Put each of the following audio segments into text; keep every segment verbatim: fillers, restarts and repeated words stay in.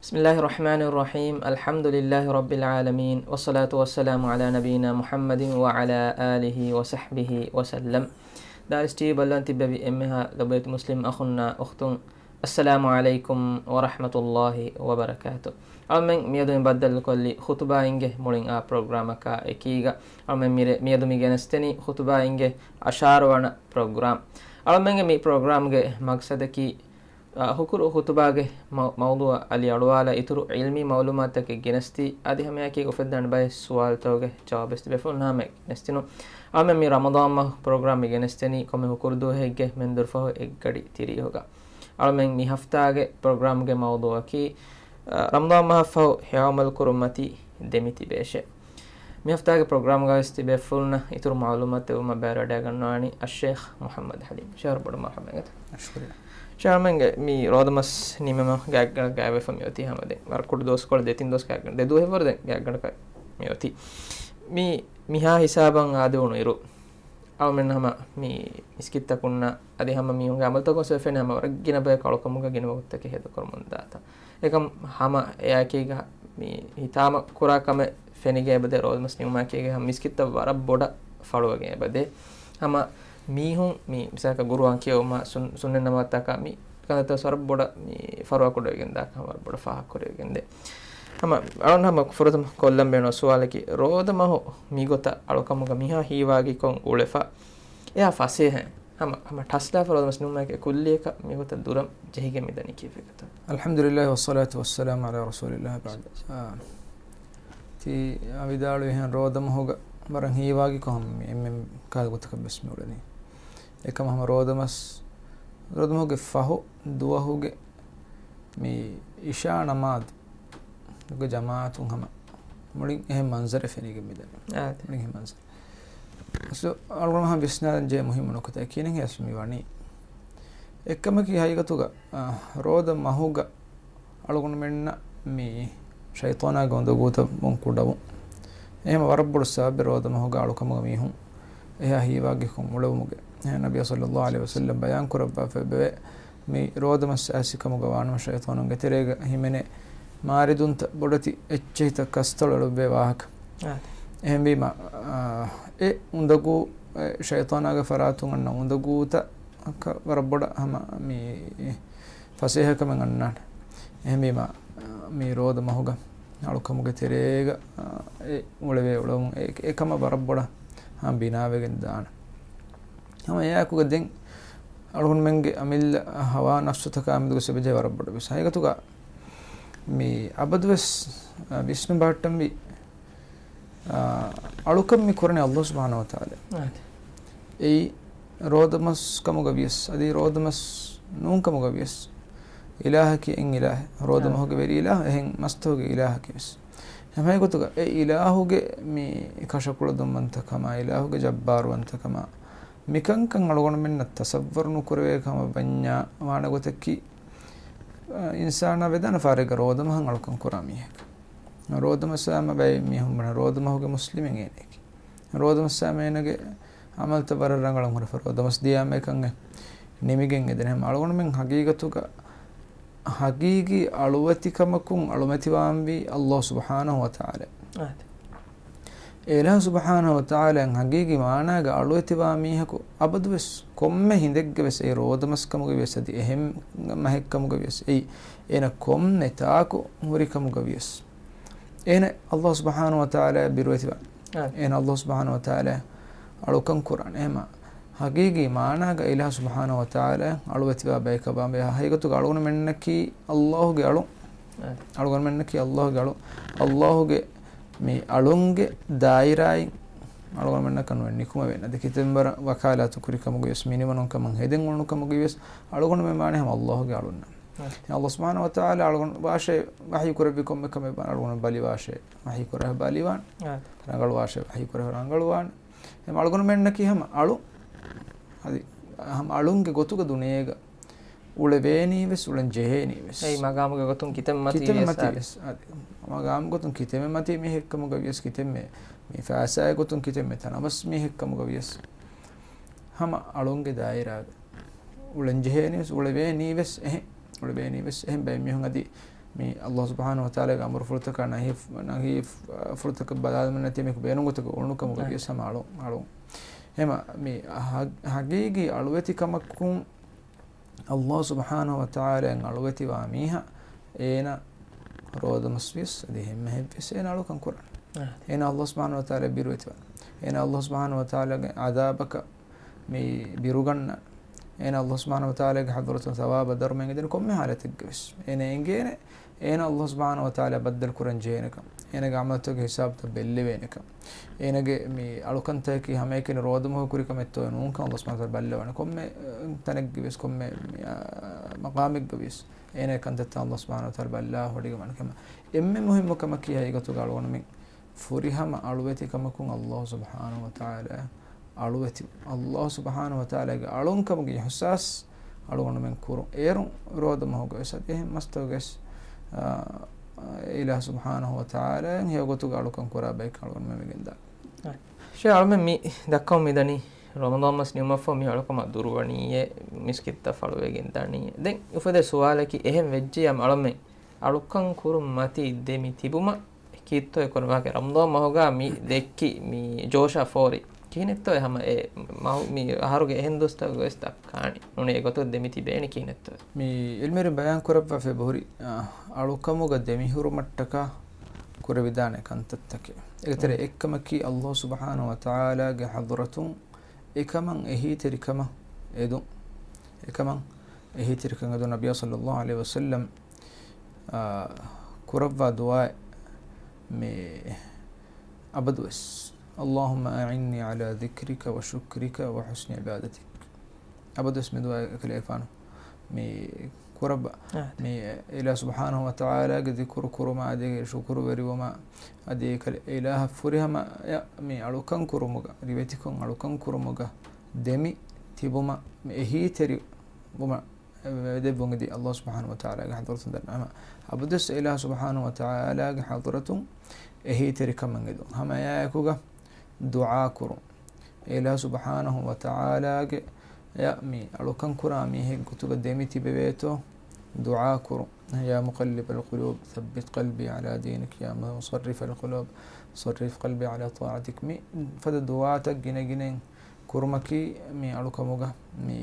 بسم الله الرحمن الرحيم. الحمد لله رب العالمين، والصلاة والسلام على نبينا محمد وعلى آله وصحبه وسلم. ދާއިސް ޓީވީ ބަލަން ތިއްބެވި އެންމެހާ ލޮބުވެތި މުސްލިމް އަޚުންނާ އުޚްތުން، އައްސަލާމު ޢަލައިކުމް ވަރަޙްމަތުﷲި ވަބަރަކާތު. އަޅަމެން މިއަދު މި ބައްދަލުކޮށްލީ ޚުތުބާއިންގެ މުޅިން އާ ޕްރޮގްރާމަކާ އެކީގަ. އަޅަމެން މިރޭ، މިއަދު މި ގެނެސްދެނީ ޚުތުބާއިންގެ އަށާރަ ވަނަ ޕްރޮގްރާމް. އަޅަމެންގެ މި ޕްރޮގްރާމްގެ މަގްސަދަކީ، އާ، ހުކުރު ޚުތުބާގެ މަ-، މައުޟޫޢަށް އަލި އަޅުވާލާ އިތުރު ޢިލްމީ މަޢުލޫމާތުތަކެއް ގެނެސްދީ، އަދި ހަމައެކީގަ އުފެއްދާނެ ބައެއް ސުވާލުތަކުގެ ޖަވާބުވެސް ދެއްވިފަ ހަމަ ގެނެސްދިނުން. އަޅަމެން މި ރަމަޟާން މަހު ޕްރޮގްރާމް މި ގެނެސްދެނީ ކޮންމެ ހުކުރު ދުވަހެއްގެ މެންދުރު ފަހު އެއްގަޑި ތިރީހުގަ. އަޅަމެން މި ހަފްތާގެ ޕްރޮގްރާމްގެ މައުޟޫޢަކީ، އަ، ރަމަޟާން މަހަށްފަހު ހެޔޮ ޢަމަލު ކުރުން މަތީ ދެމިތިބޭށޭ. މި ހަފްތާގެ ޕްރޮގްރާމްގަވެސް ތިބޭފުޅުންނަށް އިތުރު މަޢުލޫމާތު ދެއްވުމަށް ބައިވެރިވަޑައިގަންނަވާނީ އައްޝޭޚް މުޙައްމަދު ޙަލީމް. ޝޭޚް ވަރަށް ބޮޑަށް މަރުޙަބާ އިނގޭތޯ. ޝުކުރިއްޔާ. ޝޭޚް އަޅަމެންގެ މި ރޯދަމަސް ނިމުމަށް ގާތްގަނޑަށް ގާތްވެފަ މިއޮތީ ހަމަ ދެން. ވަރަށް ކުޑަ ދުވަސްކޮޅެއް، ދެ ތިން ދުވަސް ގާތްގަނޑަށް، ދެ ދުވަހެއްވަރު ދެން ގާތްގަނޑަކަށް މިއޮތީ. މި، މިހާ ހިސާބަށް އާދެވުނު އިރު، އަޅަމެން ހަމަ މި މިސްކިތްތަކުންނާ އަދި ހަމަ މީހުންގެ ޢަމަލުތަކުން ފެނޭ ހަމަ ވަރަށް ގިނަ ބަޔަކު އަޅުކަމުގަ ގިނަ ވަގުތުތަކެއް ހޭދަކުރަމުން ދާތާ. އެކަމް ހަމަ އެއާއެކީގަ މި ހިތާމަ ކުރާ ކަމެއް ފެނިގެން އެބަދޭ، ރޯދަމަސް ނިމުމާ އެކީގަ ހަމަ މިސްކިތްތައް ވަރަށް ބޮޑަށް ފަޅުވެގެން އެބަދޭ. ހަމަ މީހުން މި މިސާލަކަށް ޤުރުއާން ކިޔެވުމާ ސުން-، ސުންނަތް ނަމާދުތަކާ މި ކަންތައްތައް ވަރަށް ބޮޑަށް މި ފަރުވާ ކުޑަވެގެން ދާކަން ވަރަށް ބޮޑަށް ފާހަގަކުރެވިގެންދޭ. ހަމަ އަޅުން ހަމަ ފުރަތަމަ ކޮށްލަން ބޭނުން ސުވާލަކީ، ރޯދަ މަހު މިގޮތަށް އަޅުކަމުގަ މިހާ ހީވާގިކޮށް އުޅެފަ އެއާ ފަސޭހައިން ހަމަ، ހަމަ ޓަސްލާފަ ރޯދަމަސް ނިމުމާއެކީ ކުއްލިއަކަށް މިގޮތަށް ދުރަށް ޖެހިގެން މިދަނީ ކީއްވެގޮތަށް؟ الحمد لله والصلاة والسلام على رسول الله بعد. އާ، ތި ވިދާޅުވިހެން ރޯދަ މަހުގަ ވަރަށް ހީވާގިކޮށް ހަމަ މި އެންމެ ކަހަލަ ގޮތަކަށް ވެސް މި އުޅެނީ. އެކަމަ ހަމަ ރޯދަމަސް، ރޯދަމަހުގެ ފަހު ދުވަހުގެ މި އިޝާ ނަމާދުގެ ޖަމާޢަތުން ހަމަ މުޅިން އެހެން މަންޒަރެއް ފެނިގެން މިދަނީ. އާދެ. މުޅިން އެހެން މަންޒަރެއް. އަސްލު އަޅުގަނޑު ހަމަ ވިސްނާލަން ޖެހޭ މުހިއްމު ނުކުތާ ކިހިނެއް ހޭ އަސްލު މި ވަނީ؟ އެއްކަމަކީ ހަގީގަތުގަ، އާ، ރޯދަ މަހުގަ އަޅުގަނޑުމެންނަށް މި ޝައިޠާނާގެ އުނދަގޫތައް ވުން ކުޑަވުން. އެހެން ވަރަށް ބޮޑު ސަބަބެއް ރޯދަ މަހުގަ އަޅުކަމުގަ މީހުން އެހާ ހީވާގިކޮށް އުޅެވުމުގެ. އެހެން ނަބިއްޔާ ޞައްލައްލާހު ޢަލައިހި ވަސައްލަމް ބަޔާން ކުރައްވާފަ އެބަވޭ، މި ރޯދަމަސް އައިސް ކަމުގަ ވާނަމަ ޝައިޠާނުންގެ ތެރޭގަ ހިމެނޭ މާރިދުންތައް ބޮޑެތި އެއްޗެހިތައް ކަސްތޮޅު އެޅުއްވޭ ވާހަކަ. އާދެ. އެހެންވީމަ، އާ، އެ އުނދަގޫ، އެ ޝައިޠާނާގެ ފަރާތުން އަންނަ އުނދަގޫތައް ވަރަށް ބޮޑަށް ހަމަ މި ފަސޭހަކަމެއް އަންނާނެ. އެހެންވީމަ، މި ރޯދަ މަހުގަ އަޅުކަމުގެ ތެރޭގަ، އާ، އެ އުޅެވޭ އުޅެވުން އެ، އެކަމަށް ވަރަށް ބޮޑަށް ހަމަ ބިނާވެގެން ދާނެ. ހަމަ އެއާއެކުގަ ދެން އަޅުގަނޑުމެންގެ އަމިއްލަ ހަވާ ނަފްސުތަކާ މެދުގަ ސެބެޖޭ ވަރަށް ބޮޑު ވެސް. ހަގީގަތުގަ މި އަބަދުވެސް، އާ، ވިސްނުން ބަހައްޓަންވީ، އާ، އަޅުކަން މި ކުރަނީ އައްލާހު ސުބްޙާނަހު ވަތަޢާލާ. އާދެ. އެއީ ރޯދަމަސް ކަމުގަ ވިޔަސް، އަދި ރޯދަމަސް ނޫން ކަމުގަ ވިޔަސް، އިލާހަކީ އެއް އިލާހެއް. ރޯދަ އާ. މަހުގެ ވެރި އިލާހު، އެހެން މަސްތަކުގެ އިލާހަކީ ވެސް. ހަމަ އެގޮތުގަ އެ އިލާހުގެ މި ކަށަކުޅަދުންވަންތަކަމާ، އިލާހުގެ ޖައްބާރުވަންތަކަމާ، މިކަންކަން އަޅުގަނޑުމެންނަށް ތަޞައްވަރު ނުކުރެވޭ ކަމަށް ވަންޏާ ވާނެ ގޮތަކީ، އިންސާނާ ވެދާނެ ފާރެއްގަ ރޯދަމަހަށް އަޅުކަން ކުރާ މީހަކަށް. ރޯދަމަސް ވާމަ ބައެއް މީހުން ބުނާ ރޯދަމަހުގެ މުސްލިމެއް އޭނައަކީ. ރޯދަމަސް ވާމަ އޭނަގެ އަމަލްތައް ވަރަށް ރަނގަޅަށް ހުރެފަ ރޯދަމަސް ދިޔާމަ އެކަން އެ ނިމިގެން އެދެނެ. ހަމަ އަޅުގަނޑުމެން ހަގީގަތުގަ ހަގީގީ އަޅުވެތިކަމަކުން އަޅުމެތިވާންވީ އައްލާހު ސުބްޙާނަހު ވަތަޢާލާ. އާދެ. އެ އިލާހު ސުބްޙާނަހު ވަތަޢާލާއަށް ހަގީގީ މާނާގަ އަޅުވެތިވާ މީހަކު އަބަދުވެސް ކޮންމެ ހިނދެއްގަވެސް އެއީ ރޯދަމަސްކަމުގަވިޔަސް އަދި އެހެން މަހެއްކަމުގަވިޔަސް އެއީ އޭނަ ކޮންމެ ތާކު ހުރިކަމުގަވިޔަސް އޭނަ އައްލާހު ސުބްޙާނަހު ވަތަޢާލާއަށް ބިރުވެތިވާނެ. އާދެ. އޭނަ އައްލާހު ސުބްޙާނަހު ވަތަޢާލާއަށް އަޅުކަން ކުރާނެ. އެހެމަ ހަގީގީ މާނާގަ އިލާހު ސުބްޙާނަހު ވަތަޢާލާއަށް އަޅުވެތިވާ ބަޔަކަށް ވާންވޭ. ހަގީގަތުގަ އަޅުގަނޑުމެންނަކީ އައްލާހުގެ އަޅުން. އާދެ. އަޅުގަނޑުމެންނަކީ އައްލާހުގެ އަޅުން. އައްލާހުގެ މި އަޅުންގެ ދާއިރާއިން އަޅުގަނޑުމެންނަކަށް ނުވެ ނިކުމެވޭނެ. އަދި ކިތަންމެ ވަރަށް ވަކާލާތު ކުރިކަމުގަވިޔަސް، މިނިވަނުން ކަމަށް ހެދެން އުޅުނު ކަމުގަވިޔަސް އަޅުގަނޑުމެން ވާނެ ހަމަ އައްލާހުގެ އަޅުންނަށް. އާދެ. އައްލާހު ސުބްޙާނަހު ވަތަޢާލާ އަޅުގަނޑު ވާށޭ ވަޙީ ކުރެއްވި ކޮންމެ ކަމެއް ވާނެ، އަޅުގަނޑު ބަލިވާށޭ ވަޙީ ކުރެއްވި ބަލިވާނެ. އާދެ. ރަނގަޅުވާށޭ ވަޙީ ކުރެއްވި ރަނގަޅުވާނެ. އެހެމަ އަޅުގަނޑުމެންނަކީ ހަމަ އަޅު، އަދި ހަމަ އަޅުންގެ ގޮތުގަ ދުނިޔޭގަ އުޅެވޭނީވެސް، އުޅެން ޖެހޭނީވެސް. އެއީ މަގާމުގެ ގޮތުން ކިތަންމެ މަތީ ކިތަންމެ ވިޔަސް މަތީ އާދެ. ވިޔަސް. އާދެ. މަގާމު ގޮތުން ކިތަންމެ މަތީ މީހެއްކަމުގަ ވިޔަސް، ކިތަންމެ މި ފައިސާގެ ގޮތުން ކިތަންމެ ތަނަވަސް މީހެއްކަމުގަ ވިޔަސް، ހަމަ އަޅުންގެ ދާއިރާގަ އުޅެން ޖެހޭނީވެސް، އުޅެވޭނީވެސް އެހެން. އުޅެވޭނީވެސް އެހެން. ބައެއް މީހުން އަދި މި ﷲ ސުބްޙާނަހޫ ވަތަޢާލާގެ އަމުރުފުޅުތަކާ ނަހީ، ނަހީ ފުޅުތަކަށް ބަލާލުމެއް ނެތި މީހަކު ބޭނުންގޮތަކަށް އުޅުނު ކަމުގަ އަ. ވިޔަސް ހަމަ އަޅު، އަޅު. އެހެމަ މި ހަ-، ހަގީގީ އަޅުވެތި ކަމަކުން ﷲ ސުބްޙާނަހޫ ވަތަޢާލާއަށް އަޅުވެތިވާ މީހާ އޭނާ ރޯދަމަސް ވިޔަސް އަދި ހެންމެހެއްވިޔަސް އޭނާ އަޅުކަން ކުރާނެ. އަ. އޭނާ ﷲ ސުބްޙާނަހޫ ވަތަޢާލާ ބިރުވެތިވާނެ. އޭނާ ﷲ ސުބްޙާނަހޫ ވަތަޢާލާގެ ޢަޛާބަކަށް މި ބިރުގަންނަ. އޭނާ ﷲ ސުބްޙާނަހޫ ވަތަޢާލާގެ ޙަޟްރަތުން ޘަވާބާ ދަރުމައެއް އެދެން ކޮންމެ ޙާލަތެއްގަވިޔަސް. އޭނާ އެނގޭނެ، އޭނާ ﷲ ސުބްޙާނަހޫ ވަތަޢާލާ ބައްދަލު ކުރަން ޖެހޭނެކަން. އޭނާގެ ޢަމަލުތަކުގެ ޙިސާބުތައް ބެއްލެވޭނެކަން. އޭނާގެ މި އަޅުކަންތަކަކީ ހަމައެކަނި ރޯދަމަހު ކުރި ކަމެއްތޯ ނޫންކަން ﷲ ސުބްޙާނަހޫ ވަތަޢާލާ ބައްލަވާނެ. ކޮންމެ، އަ، ތަނެއްގަވިޔަސް، ކޮންމެ، މި، އަ، މަޤާމެއްގަވިޔަސް. އޭނާގެ ކަންތައްތައް ﷲ ސުބްޙާނަހޫ ވަތަޢާލާ ބައްލަވާ ވޮޑިގަންނަ ކަމަށް. އެންމެ މުހިއްމު ކަމަކީ ހަގީގަތުގަ އަޅުގަނޑުމެން ފުރިހަމަ އަޅުވެތިކަމަކުން ﷲ ސުބްޙާނަހޫ ވަތަޢާލާ އަޅުވެތި، ﷲ ސުބްޙާނަހޫ ވަތަޢާލާގެ އަޅުންކަމުގެ އިޙްސާސް އަޅުގަނޑުމެން ކުރުން. އޭރުން ރޯދަމަހުގަވެސް އަދި އެހެން މަސްތަކުގަވެސް، އާ، އިލާހު ސުބްޙާނަހޫ ވަތަޢާލާއަށް ހެޔޮގޮތުގަ އަޅުކަން ކުރާ ބަޔަކަށް އަޅުގަނޑުމެން މިގެންދާ. ޝޭޚް އަޅުމެން މި ދައްކަމުން މިދަނީ ރަމަޟާން މަސް ނިމުމަށްފަހު މި އަޅުކަމާ ދުރުވަނީއޭ، މިސްކިތްތައް ފަޅުވެގެން ދަނީ. ދެން އުފެދޭ ސުވާލަކީ އެހެން ވެއްޖެއްޔާ އަޅުމެން އަޅުކަން ކުރުން މަތީ ދެމި ތިބުމަށް ކީއްތޯ އެ ކުރަން ވާހަކަ؟ ރަމަޟާން މަހުގަ މި ދެއްކި މި ޖޯޝާ ފޯރި ކިހިނެއްތޯ އެ ހަމަ އެ މަހު-، މި އަހަރުގެ އެހެން ދުވަސްތަކުގަވެސް ދައްކާނީ؟ ނޫނީ އެގޮތަށް ދެމި ތިބޭނީ ކިހިނެއްތޯ؟ މި ޢިލްމުވެރިން ބަޔާން ކުރައްވާފައި އެބަހުރި، އާ، އަޅުކަމުގަ ދެމިހުރުމަށްޓަކާ ކުރެވިދާނެ ކަންތައްތަކެއް. އޭގެ ތެރޭ އެއްކަމަކީ ﷲ ސުބްޙާނަހޫ ވަތަޢާލާގެ ޙަޟްރަތުން އެކަމަށް އެހީތެރިކަމަށް އެދުން. އެކަމަށް އެހީތެރިކަން އެދުން. ނަބިއްޔާ ޞައްލައްލާހު ޢަލައިހި ވަސައްލަމް، އާ، ކުރައްވާ ދުޢާއެއް މި އަބަދުވެސް، اللهم أعني على ذكرك وشكرك وحسن عبادتك. އަބަދުވެސް މި ދުޢާ ކަލޭފާނު މި ކުރައްވާ. އާ. މި އިލާހު ސުބްޙާނަހޫ ވަތަޢާލާގެ ޛިކުރު ކުރުމާ، އަދި ޝުކުރުވެރިވުމާ، އަދި އެކަލޭ އިލާހަށް ފުރިހަމަޔަށް މި އަޅުކަން ކުރުމުގަ، ރިވެތިކޮށް އަޅުކަން ކުރުމުގަ ދެމި ތިބުމަށް މި އެހީތެރިވުމަށް އެދެއްވުން އެދި ﷲ ސުބްޙާނަހޫ ވަތަޢާލާގެ ޙަޟްރަތުން ދަންނަވާ. އަބަދުވެސް އިލާހު ސުބްޙާނަހޫ ވަތަޢާލާގެ ޙަޟްރަތުން އެހީތެރިކަމަށް އެދުން. ހަމައެއާއެކުގަ ދުޢާ ކުރުން. އިލާހު ސުބްޙާނަހޫ ވަތަޢާލާގެ އެ މި އަޅުކަން ކުރާ މީހެއް ގޮތުގަ ދެމި ތިބެވޭތޯ ދުޢާ ކުރުން. يا مقلب القلوب ثبت قلبي على دينك، يا مصرف القلوب صرف قلبي على طاعتك. މި ފަދަ ދުޢާތައް ގިނަގިނައިން ކުރުމަކީ މި އަޅުކަމުގަ މި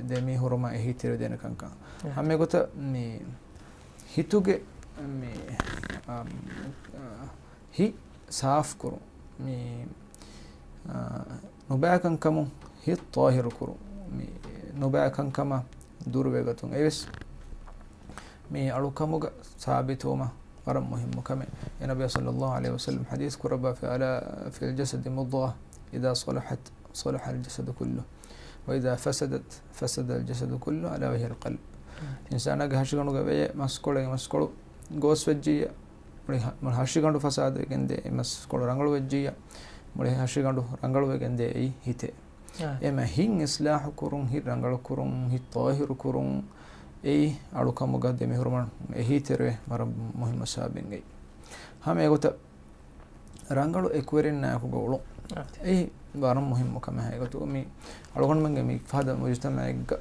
ދެމިހުރުމަށް އެހީތެރިވެދޭނެ ކަންކަން. އެ. ހަމަ އެގޮތަށް މި ހިތުގެ މި، އަ، އަ، ހިތް ސާފުކުރުން. މި، އަ، ނުބައިކަންކަމުން ހިތް ޠާހިރުކުރުން. މި ނުބައިކަންކަމަށް ދުރުވެގަތުން. އެވެސް މި އަޅުކަމުގަ ސާބިތުވުމަށް ވަރަށް މުހިއްމު ކަމެއް. އެ ނަބިއްޔާ ޞައްލައްލާހު ޢަލައިހި ވަސައްލަމް ޙަދީޘް ކުރައްވާފަ، ألا في الجسد مضغة إذا صلحت صلح الجسد كله وإذا فسدت فسد الجسد كله ألا وهي القلب. އިންސާނާގެ ހަށިގަނޑުގަ ވެޔޭ މަސްކޮޅެއް، މަސްކޮޅު ގޯސް ވެއްޖިއްޔާ، މުޅި ހަ-، މުޅި ހަށިގަނޑު ފަސާދަވެގެން ދޭ، މަސްކޮޅު ރަނގަޅު ވެއްޖިއްޔާ، މުޅި ހަށިގަނޑު ރަނގަޅުވެގެން ދޭ އެއީ ހިތޭ. އާ. އެމަ ހިތް އިޞްލާޙު ކުރުން، ހިތް ރަނގަޅު ކުރުން، ހިތް ޠާހިރު ކުރުން، އެއީ އަޅުކަމުގަ ދެމިހުރުމަށް އެހީތެރިވޭ ވަރަށް މުހިއްމު ސަބަބެއްގައި. ހަމަ އެގޮތަށް ރަނގަޅު އެކުވެރިންނާއެކުގަ އުޅުން. އާ. އެއީ ވަރަށް މުހިއްމު ކަމެއް. އެގޮތުގަ މި އަޅުގަނޑުމެންގެ މި ފަދަ މުޖުތަމަޢެއްގަ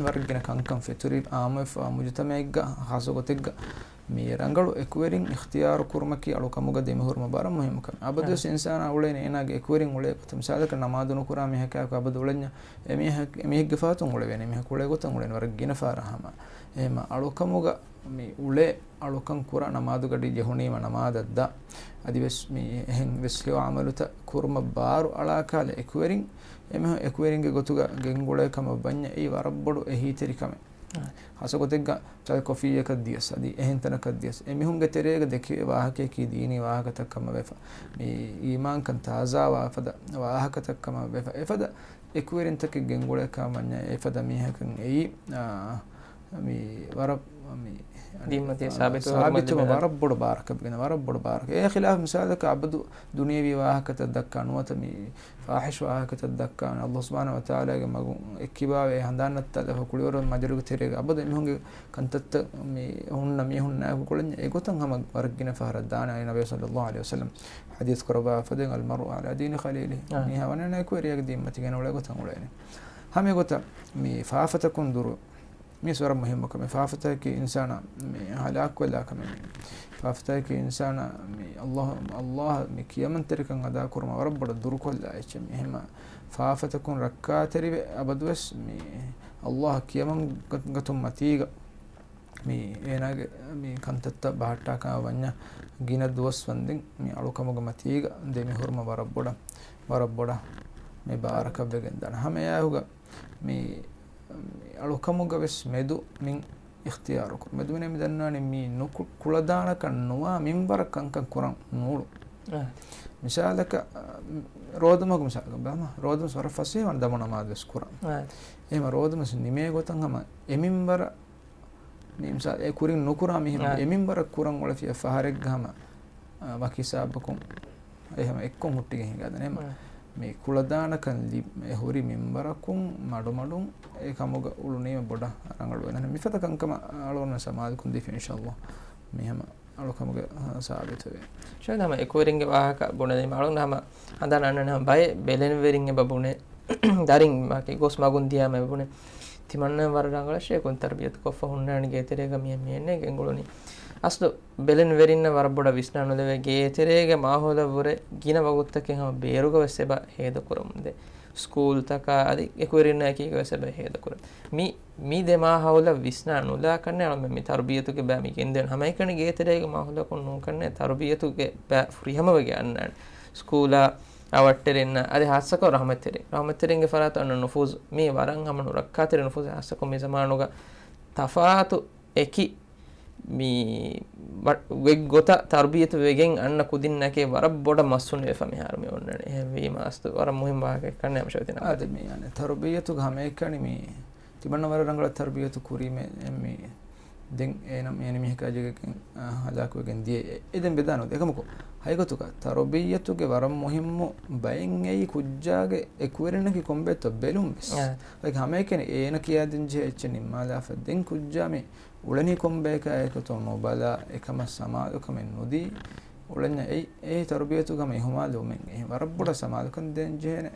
ވަރަށް ގިނަ ކަންކަން ފެތުރި އާއްމުވެފަ މުޖުތަމަޢެއްގަ ޚާއްޞަ ގޮތެއްގަ މި ރަނގަޅު އެކުވެރިން އިޚްތިޔާރު ކުރުމަކީ އަޅުކަމުގަ ދެމިހުރުމަށް ވަރަށް މުހިއްމު ކަމެއް. އަބަދުވެސް އާ. އިންސާނާ އުޅޭނެ އޭނާގެ އެކުވެރިން އުޅޭ ގޮތަށް. މިސާލަކަށް ނަމާދު ނުކުރާ މީހަކާއެކު އަބަދު އުޅެންޏާ އެ މީހަކު، އެ މީހެއްގެ ފަހަތުން އުޅެވޭނެ. މީހަކު އުޅޭ ގޮތަށް އުޅޭނެ ވަރަށް ގިނަ ފަހަރަށް ހަމަ. އެހެމަ އަޅުކަމުގަ މި އުޅޭ އަޅުކަން ކުރާ ނަމާދުގަޑި ޖެހުނީމަ ނަމާދަށްދާ. އަދިވެސް މި އެހެން ވެސް ހެޔޮ ޢަމަލުތައް ކުރުމަށް ބާރު އަޅާކާލެ އެކުވެރިން އެމެހު އެކުވެރިންގެ ގޮތުގަ ގެންގުޅޭ ކަމަށް ވަންޏާ އެއީ ވަރަށް ބޮޑު އެހީތެރި ކަމެއް. އާ. ޚާއްޞަ ގޮތެއްގަ ކޮފީއަކަށް ދިޔަސް އަދި އެހެން ތަނަކަށް ދިޔަސް އެމީހުންގެ ތެރޭގަ ދެކެވޭ ވާހަކަޔަކީ ދީނީ ވާހަކަތައް ކަމަށް ވެފަ. މި އީމާންކަން ތާޒާވާ ފަދަ ވާހަކަތައް ކަމަށް ވެފަ. އެފަދަ އެކުވެރިންތަކެއް ގެންގުޅޭ ކަމަށް ވަންޏާ އެފަދަ މީހަކަށް އެއީ، އާ، މި ވަރަށް މި ދީންމަތީ ސާބިތު ސާބިތުވުމަށް ވަރަށް ބޮޑު ބާރަކަށް ވެގެން، ވަރަށް ބޮޑު ބާރަކަށް. އެ ޚިލާފް މިސާލަކަށް އަބަދު ދުނިޔެވީ ވާހަކަތައް ދައްކާ ނުވަތަ މި ފާޙިޝް ވާހަކަތައް ދައްކާ ﷲ ސުބްޙާނަހޫ ވަތަޢާލާގެ މަގުން އެއްކިބާވެ ހަނދާން ނައްތާލަފަ ކުޅިވަރު މަޖިލިސްގެ ތެރޭގަ އަބަދު އެމީހުންގެ ކަންތައްތައް މި ހުންނަ މީހުންނާއެކު ކުޅެންޏާ އެގޮތަށް ހަމަ ވަރަށް ގިނަ ފަހަރަށް ދާނެ. އަދި ނަބީ ޞައްލައްލާހު ޢަލައިހި ވަސައްލަމް ޙަދީޘް ކުރައްވާފަ ދެން، المرء على دين خليله. އާ. މީހާ ވަނީ އެކުވެރިޔާގެ ދީންމަތީގަ އުޅޭ ގޮތަށް އުޅޭނެ. ހަމަ އެގޮތަށް މި ފާފަތަކުން ދުރު މި ވަރަށް މުހިއްމު ކަމެއް. ފާފަތަކަކީ އިންސާނާ މި ހަލާކުވެލާ ކަމެއް. މި ފާފަތަކަކީ އިންސާނާ މި އައްލާހު، އައްލާހަށް މި ކިޔަމަންތެރިކަން އަދާކުރުމަށް ވަރަށް ބޮޑަށް ދުރުކޮށްލާ އެއްޗެއް. މި އެހެންމަ ފާފަތަކުން ރައްކާތެރިވެ އަބަދުވެސް މި އައްލާހަށް ކިޔަމަން ގަ-، ގަތުން މަތީގަ މި އޭނާގެ މި ކަންތައްތައް ބަހައްޓާކަށް ވަންޏާ ގިނަ ދުވަސް ވަންދެން މި އަޅުކަމުގެ މަތީގަ ދެމިހުރުމަށް ވަރަށް ބޮޑަށް، ވަރަށް ބޮޑަށް މި ބާރަކަށް ވެގެން ދާނެ. ހަމަ އެއާހުގަ މި، މި އަޅުކަމުގަ ވެސް މެދު މިން އިޚްތިޔާރު ކުރު. މެދުމިނެއް މި ދަންނާނެ މީ ނުކު-، ކުޅަދާނަކަށް ނުވާ މިންވަރަށް ކަންކަން ކުރަން ނޫޅު. އާ. މިސާލަކަށް، އަ، ރޯދަމަހުގެ މިސާލަކަށް ބަލާމަ، ރޯދަމަސް ވަރަށް ފަސޭހަވާން ދަމު ނަމާދު ވެސް ކުރަން. އާ. އެހެމަ ރޯދަމަސް ނިމޭ ގޮތަށް ހަމަ އެ މިންވަރަށް މި މިސާ-، އެ ކުރިން ނުކުރާ މިހެން އާ. އެ މިންވަރަށް ކުރަން އުޅެފިޔާ ފަހަރެއްގަ ހަމަ، އާ، ވަކި ހިސާބަކުން އެ ހަމަ އެއްކޮށް ހުއްޓިގެން ހިނގާދަނެ ހަމަ. އާ. މި ކުޅަދާނަކަން ލި-، އެ ހުރި މިންވަރަކުން މަޑުމަޑުން އެ ކަމުގަ އުޅުނީމަ ބޮޑަށް ރަނގަޅު ވެދަނެ. މިފަދަ ކަންކަމަށް އަޅުގަނޑު ސަމާލުކުން ދީފި އިންޝާﷲ. މި ހަމަ އަޅުކަމުގެ، އާ، ސާބިތުވޭ. ޝައިދާ ހަމަ އެކުވެރިންގެ ވާހަކަ ބުނެދީމަ އަޅުގަނޑު ހަމަ ހަނދާން އަންނަން ހަމަ ބައެއް ބެލެނިވެރިން އެބަ ބުނެ ދަރިން މާކި ގޮސް މަގުން ދިޔާމަ ބުނެ، ތިމަންނަ ވަރަށް ރަނގަޅަށޭ ކުން ތަރުބިޔަތު ކޮށްފަ ހުންނާނެ ގޭތެރޭގަ މި މި އެންނެ ގެންގުޅުނީ. އަސްލު ބެލެނިވެރިންނަށް ވަރަށް ބޮޑަށް ވިސްނާ ނުލެވޭ ގޭތެރޭގެ މާހައުލަށް ވުރެ ގިނަ ވަގުތުތަކެއް ހަމަ ބޭރުގަ ވެސް އެބަ ހޭދަކުރަމުންދޭ. ސްކޫލްތަކާ އަދި އެކުވެރިންނާ އެކީގަ ވެސް އެބަ ހޭދަކުރަން. މި، މި ދެ މާހައުލަށް ވިސްނާ ނުލާކަންނޭ އަޅުމެން މި ތަރުބިޔަތުގެ ބައި މި ގެންދެވެން. ހަމައެކަނި ގޭތެރޭގެ މާހައުލަކުން ނޫންކަންނޭ ތަރުބިޔަތުގެ ބައި ފުރިހަމަވެގެން އަންނާނެ. ސްކޫލާ އަވަށްޓެރިންނަށް އަދި ހާއްސަކޮށް ރަހުމަތްތެރިން، ރަހުމަތްތެރިންގެ ފަރާތުން އަންނަ ނުފޫޒު މީ ވަރަށް ހަމަ ނުރައްކާތެރި ނުފޫޒެއް. ހާއްސަކޮށް މި ޒަމާނުގަ ތަފާތު އެކި މި ވަ-، އެއް ގޮތަށް ތަރުބިޔަތު ވެގެން އަންނަ ކުދިންނަކޭ ވަރަށް ބޮޑަށް މައްސުން ވެފަ މިހާރު މި އޮންނަނީ. އެހެންވީމަ އަސްލު ވަރަށް މުހިންމު ވާހަކައެއް ކަންނޭ އަމަށަވެތި ނަމަ. އާދެ މި އަނެއް ތަރުބިޔަތުގަ ހަމައެކަނި މި ތިމަންނަ ވަރަށް ރަނގަޅަށް ތަރުބިޔަތު ކުރީމޭ މި ދެން އޭނަ މި އެނިމީހަކާ ޖެގެގެން، އާ، ހަލާކުވެގެން ދިޔަ އެ-، އެ ދެން ބެދާނު. އެކަމަކު ހަގީގަތުގަ ތަރުބިއްޔަތުގެ ވަރަށް މުހިއްމު ބައެއް އެއީ ކުއްޖާގެ އެކުވެރިންނަކީ ކޮންބައެއްތޯ ބެލުން ވެސް. އާ. ލައިކް ހަމައެކަނި އޭނަ ކިޔާދިން ޖެހޭ އެއްޗެއް ނިންމާލާފަ ދެން ކުއްޖާ މި އުޅެނީ ކޮންބަޔަކާ އެކަތޯ ނުބަލާ އެކަމަށް ސަމާލުކަމެއް ނުދީ އުޅެންޏާ އެއީ އެ ތަރުބިޔަތުގަ ހަމަ އިހުމާލުވުމެއް. އެހެން ވަރަށް ބޮޑަށް ސަމާލުކަން ދޭން ޖެހޭނެ.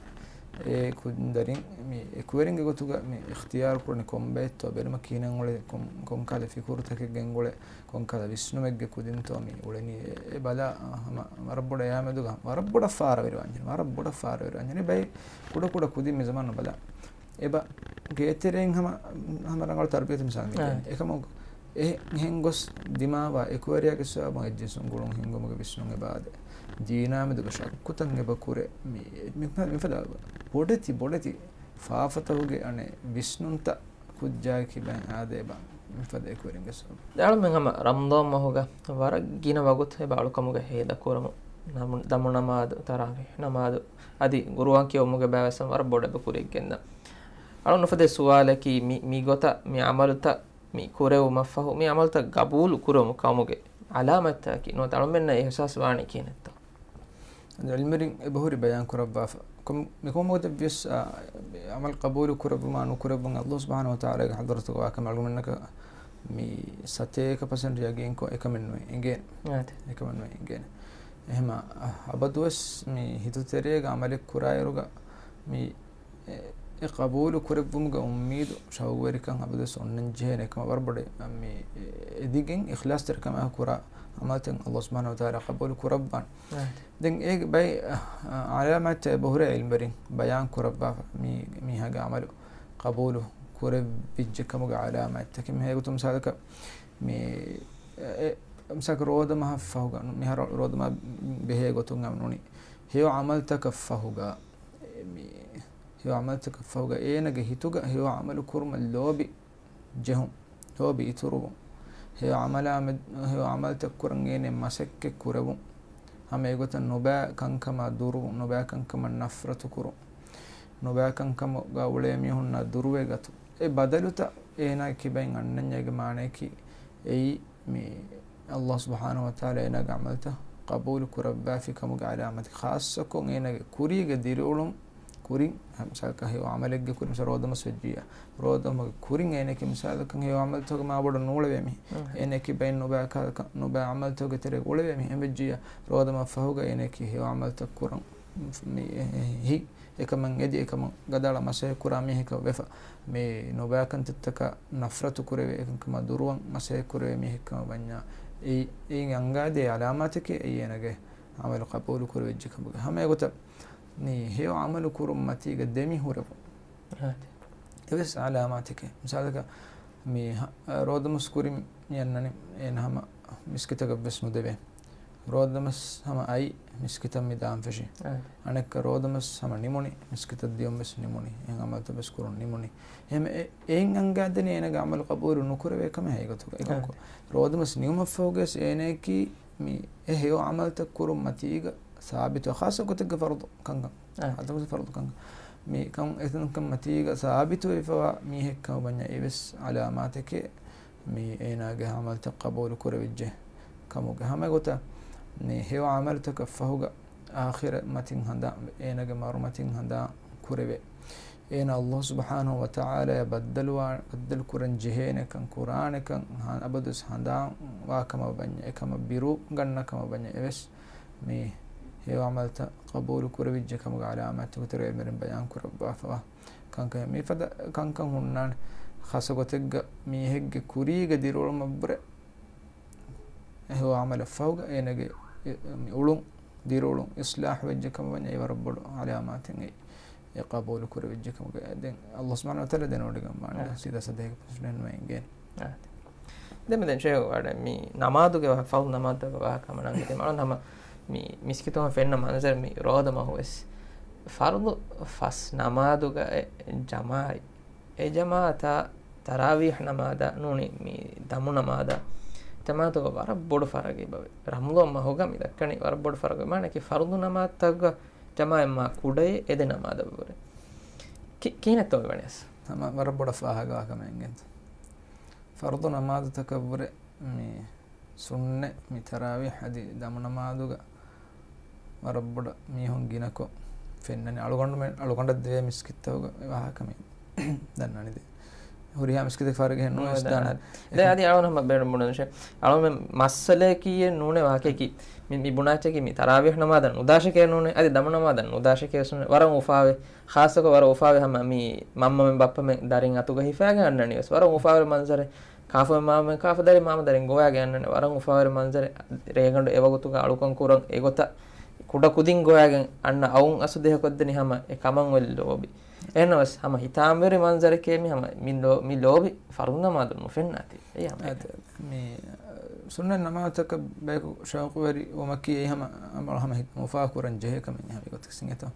އެ ކުދިން ދަރިން މި އެކުވެރިންގެ ގޮތުގަ މި އިޚްތިޔާރު ކުރަނީ ކޮންބައެއްތޯ ބެލުމަށް ކިހިނެއް އުޅޭ ކޮން-، ކޮންކަހަލަ ފިކުރުތަކެއް ގެންގުޅޭ ކޮންކަހަލަ ވިސްނުމެއްގެ ކުދިންތޯ މި އުޅެނީ އެ، އެ ބަލާ ހަމަ ވަރަށް ބޮޑަށް އެއާމެދުގަ ވަރަށް ބޮޑަށް ފާރަވެރި ވާންޖެހޭ، ވަރަށް ބޮޑަށް ފާރަވެރި ވާންޖެހޭ. ބައެއް ކުޑަ ކުޑަ ކުދިން މި ޒަމާނު ބަލާ. އެބަ ގޭތެރެއިން ހަމަ، ހަމަ ރަނގަޅު ތަރުބިޔަތު މިސާލު މި އާ. ގެން. އެކަމަކު އެ-، އެހެން ގޮސް ދިމާވާ އެކުވެރިޔާގެ ސަބަބުން އެއްޖިންސުން ގުޅުން ހިންގުމުގެ ވިސްނުން އެބަ އާދޭ. ދީނާމެދުގަ ޝައްކުތައް އެބަ ކުރޭ. މި-، މި-، މިފަދަ ބޮޑެތި، ބޮޑެތި ފާފަތަކުގެ އަނެއް ވިސްނުންތައް ކުއްޖާގެ ކިބައިން އާދޭ އެބަ މިފަދަ އެކުވެރިންގެ ސަބަބުން. އަޅުމެން ހަމަ ރަމަޟާން މަހުގަ ވަރަށް ގިނަ ވަގުތު އެބަ އަޅުކަމުގެ ހޭދަކުރަމު، ނަމު-، ދަމު ނަމާދު، ތަރާވީޙް ނަމާދު، އަދި ގުރުއާން ކިޔެވުމުގެ ބައިވެސް ވަރަށް ބޮޑަށް އެބަ ކުރިއަށް ގެންދާ. އަޅު ނުފަދޭ ސުވާލަކީ މި، މި ގޮތަށް މި ޢަމަލުތައް މި ކުރެވުމަށްފަހު، މި ޢަމަލުތައް ގަބޫލު ކުރެވުމު ކަމުގެ ޢަލާމަތްތަކަކީ ނުވަތަ އަޅުމެންނަށް އިޙްސާސް ވާނީ ކިހިނެއްތޯ؟ އަދި ޢިލްމުވެރިން އެބަހުރި ބަޔާން ކުރައްވާފަ. ކޮން-، މި ކޮންމެ ގޮތެއްވިޔަސް، އާ، ޢަމަލު ޤަބޫލު ކުރެއްވުމާ ނުކުރެއްވުން ﷲ ސުބްޙާނަހޫ ވަތަޢާލާގެ ޙަޟްރަތުގަ ވާކަމެއް އަޅުގަނޑަކަށް މި ސަތޭކަ ޕަސެންޓް ޔަގީންކޮށް އެކަމެއް ނުވެ އެނގޭނެ. އާދެ. އެކަމެއް ނުވެ އެނގޭނެ. އެހެމަ، އަ، އަބަދުވެސް މި ހިތުތެރޭގަ ޢަމަލެއް ކުރާއިރުގަ މި އެ، އެ ޤަބޫލު ކުރެއްވުމުގެ އުއްމީދު، ޝައުގުވެރިކަން އަބަދުވެސް އޮންނަން ޖެހޭނެ ކަމަށް ވަރަށް ބޮޑަށް މި އެދިގެން އިޚްލާޞްތެރިކަމާ ކުރާ ޢަމަލުތައް ﷲ ސުބްޙާނަހޫ ވަތަޢާލާ ޤަބޫލު ކުރައްވާނެ. އާ. ދެން އޭގެ ބައެއް، އަ، ޢަލާމާތްތައް އެބަހުރޭ ޢިލްމުވެރިން ބަޔާން ކުރައްވާފަ މީ، މީހާގެ ޢަމަލު ޤަބޫލު ކުރެވިއްޖެ ކަމުގެ ޢަލާމާތްތަކެއް. މި ހެޔޮ ގޮތުން މިސާލަކަށް މި، އެ، އެ، މިސާލަކަށް ރޯދަ މަހަށް ފަހުގަ، މިހާރު ރޯދަ މަހަށް ބެހޭ ގޮތުން އަމް ނޫނީ. ހެޔޮ ޢަމަލުތަކަށް ފަހުގަ، އެ، މި، ހެޔޮ ޢަމަލުތަކަށް ފަހުގަ އޭނަގެ ހިތުގަ ހެޔޮ ޢަމަލު ކުރުމަށް ލޯބި ޖެހުން، ލޯބި އިތުރުވުން، ހެޔޮ ޢަމަލާ މެ-، ހެޔޮ ޢަމަލުތައް ކުރަން އޭނަ މަސައްކަތް ކުރެވުން، ހަމަ އެގޮތަށް ނުބައި ކަންކަމާ ދުރުވުން، ނުބައި ކަންކަމަށް ނަފްރަތު ކުރުން، ނުބައި ކަންކަމުގަ އުޅޭ މީހުންނާ ދުރުވެ ގަތުން. އެ ބަދަލުތައް އޭނާގެ ކިބައިން އަންނަންޏާގެ މާނަޔަކީ އެއީ މި ﷲ ސުބްޙާނަހޫ ވަތަޢާލާ އޭނާގެ ޢަމަލުތައް ޤަބޫލު ކުރައްވާފި ކަމުގެ ޢަލާމަތެއް. ޚާއްޞަކޮށް އޭނާގެ ކުރީގެ ދިރިއުޅުން، ކުރިން، މިސާލަކަށް ހެޔޮ ޢަމަލެއްގެ ކުރިން، މިސާލަކަށް ރޯދަމަސް ވެއްޖިއްޔާ، ރޯދަމުގެ ކުރިން އޭނައަކީ މިސާލަކަށް ހެޔޮ ޢަމަލުތަކުގަ މާ ބޮޑަށް ނޫޅެވޭ މީހެއް. އެހެން. އޭނައަކީ ބައެއް ނުބައި ކަ-، ނުބައި ޢަމަލުތަކުގެ ތެރޭގަ އުޅެވޭ މީހެއް. އެހެން ވެއްޖިއްޔާ، ރޯދަމަށް ފަހުގަ އޭނައަކީ ހެޔޮ ޢަމަލުތައް ކުރަން މި ހިތް އެކަމަށް އެދި އެކަމަށް ގަދައަޅާ މަސައްކަތް ކުރާ މީހަކަށް ވެފަ، މި ނުބައިކަންތައްތަކަށް ނަފްރަތު ކުރެވޭ އެކަންކަމާ ދުރުވަން މަސައްކަތް ކުރެވޭ މީހެއްކަމަށް ވަންޏާ، އެއީ، އެއިން އަންގާދޭ އަލާމާތެކޭ އެއީ އޭނަގެ ޢަމަލު ޤަބޫލު ކުރެވިއްޖެ ކަމުގެ. ހަމަ އެގޮތަށް މި ހެޔޮ ޢަމަލު ކުރުން މަތީގަ ދެމި ހުރެވުން. އާދެ. އެވެސް އަލާމާތެކޭ. މިސާލަކަށް މި ހަ-، ރޯދަމަސް ކުރިން މި އަންނަނީ އޭނަ ހަމަ މިސްކިތަކަށް ވެސް ނުދެވޭ. ރޯދަމަސް ހަމަ އައި މިސްކިތަށް މި ދާން ފެށި. އާދެ. އަނެއްކާ ރޯދަމަސް ހަމަ ނިމުނީ، މިސްކިތަށް ދިޔުން ވެސް ނިމުނީ. އެހެން ޢަމަލުތައް ވެސް ކުރުން ނިމުނީ. އެހެން އެ-، އެއިން އަންގާދެނީ އޭނަގެ ޢަމަލު ޤަބޫލު ނުކުރެވޭ ކަމެއް ހަގީގަތުގަ. އެކަމަކު، އާދެ. ރޯދަމަސް ނިމުމަށްފަހުގަވެސް އޭނައަކީ މި އެ ހެޔޮ ޢަމަލުތައް ކުރުން މަތީގަ ސާބިތު، ޚާއްޞަ ގޮތެއްގަ ފަރުޟު ކަންކަން. އާ. އަދަބު ފަރުޟު ކަންކަން. މި ކަން އެތަންކަން މަތީގަ ސާބިތުވެފަވާ މީހެއްކަމަށް ވަންޏާ އެވެސް ޢަލާމާތެކޭ މި އޭނާގެ ޢަމަލުތައް ޤަބޫލު ކުރެވިއްޖެ ކަމުގެ. ހަމަ ގޮތަށް މި ހެޔޮ ޢަމަލުތަކަށް ފަހުގަ އާޚިރަތް މަތިން ހަނދާން، އޭނާގެ މަރު މަތިން ހަނދާން ކުރެވޭ. އޭނާ ﷲ ސުބްޙާނަހޫ ވަތަޢާލާއާ ބައްދަލުވާ-، ބައްދަލު ކުރަން ޖެހޭނެކަން، ކުރާނެކަން ހަ-، އަބަދުވެސް ހަނދާން ވާ ކަމަށް ވަންޏާ، އެކަމަށް ބިރު ގަންނަ ކަމަށް ވަންޏާ އެވެސް މި ހެޔޮ ޢަމަލުތައް ޤަބޫލު ކުރެވިއްޖެ ކަމުގެ ޢަލާމާތްތަކުގެ ތެރެއިން މި ބަޔާން ކުރައްވާފަވާ ކަންކަން. މިފަދަ ކަންކަން ހުންނާނެ. ޚާއްޞަ ގޮތެއްގަ މީހެއްގެ ކުރީގެ ދިރިއުޅުމަށްވުރެ ހެޔޮ ޢަމަލަށް ފަހުގަ އޭނަގެ އެ-، މި އުޅުން، ދިރިއުޅުން އިޞްލާޙު ވެއްޖެ ކަމަށް ވަންޏާ އެ ވަރަށް ބޮޑު ޢަލާމާތެއް އެއީ. އެ ޤަބޫލު ކުރެވިއްޖެ ކަމުގެ. ދެން ﷲ ސުބްޙާނަހޫ ވަތަޢާލާ ދެނެވޮޑިގެންވާނެ. އާ. ސީދާ ސަތޭކަ ޕަސެންޓް ނުވެގެން. އާ. ދެން މި ދެން ޝޭޚް ވަޑަ މި ނަމާދުގެ ވާ-، ފަރުޟު ނަމާދުގެ ވާހަކަ މަނާން ގެ މަނުން ހަމަ މި މިސްކިތުން ފެންނަ މަންޒަރު މި ރޯދަ މަހު ވެސް ފަރުޟު ފަސް ނަމާދުގަ އެ ޖަމާޢަތް، އެ ޖަމާޢަތާ ތަރާވީޙް ނަމާދާ ނޫނީ މި ދަމު ނަމާދާ ޖަމާޢަތުގަ ވަރަށް ބޮޑު ފަރަގެއް ބަވެ. ރަމަޟާން މަހުގަ މި ދައްކަނީ ވަރަށް ބޮޑު ފަރަގެއް. މާނައަކީ ފަރުޟު ނަމާދުތަކުގަ ޖަމާޢަތް މާ ކުޑައޭ އެ ދެ ނަމާދަށްވުރެ. ކި-، ކިހިނެއްތޯ މިވަނީސް؟ ހަމަ ވަރަށް ބޮޑަށް ފާހަގަވާ ކަމެއް އިނގޭތަ؟ ފަރުޟު ނަމާދުތަކަށްވުރެ މި ސުންނަތް މި ތަރާވީޙް އަދި ދަމު ނަމާދުގަ ވަރަށް ބޮޑަށް މީހުން ގިނަކޮށް ފެންނަނީ. އަޅުގަނޑުމެން، އަޅުގަނޑަށް ދެވޭ މިސްކިތްތަކުގަ އެ ވާހަކަ މި ދަންނަނީ ދެ. ހުރިހާ މިސްކިތެއް ފާރިގެހެން ނޫން އިސް ދާނެ. ދެ އަދި އަޅުގަނޑު ހަމަ ބޭނުން ބުނަން ޝޭ. އަޅުގަނޑުމެން މައްސަލައަކީ ނޫނޭ ވާހަކައަކީ. މި، މި ބުނާއްޗަކީ މި ތަރާވީޙް ނަމާދަށް ނުދާށެކޭ ނޫނޭ. އަދި ދަމު ނަމާދަށް ނުދާށެކޭ ވެސް ނޫނޭ. ވަރަށް އުފާވެ. ޚާއްޞަކޮށް ވަރަށް އުފާވެ ހަމަ މި މަންމަމެން ބައްޕަމެން ދަރިން އަތުގަ ހިފާގެން އަންނަނީ ވެސް. ވަރަށް އުފާވެރި މަންޒަރެއް. ކާފަމެން މާމަމެން، ކާފަ ދަރިން މާމަ ދަރިން ގޮވާގެން އަންނަނީ. ވަރަށް އުފާވެރި މަންޒަރެއް. ރޭގަނޑު އެ ވަގުތުގަ އަޅުކަން ކުރަން އެގޮތަށް ކުޑަ ކުދިން ގޮވާގެން އަންނަ އައުން އަސްލު ދޭހަކޮށްދެނީ ހަމަ އެ ކަމަށް އޮތް ލޯބި. އެހެންނަމަވެސް ހަމަ ހިތާމަވެރި މަންޒަރެކޭ މި ހަމަ މި ލޯ-، މި ލޯބި ފަރުޟު ނަމާދު ނުފެންނާތީ. އެއީ ހަމަ އެކަން. އާދެ، މި، އަ، ސުންނަތް ނަމާދުތަކަށް ބަޔަކު ޝައުޤުވެރި ވުމަކީ އެއީ ހަމަ، ހަމަ ހިތް އުފާ ކުރަން ޖެހޭ ކަމެއް ހަމަ ގޮތަކީ އެތަ.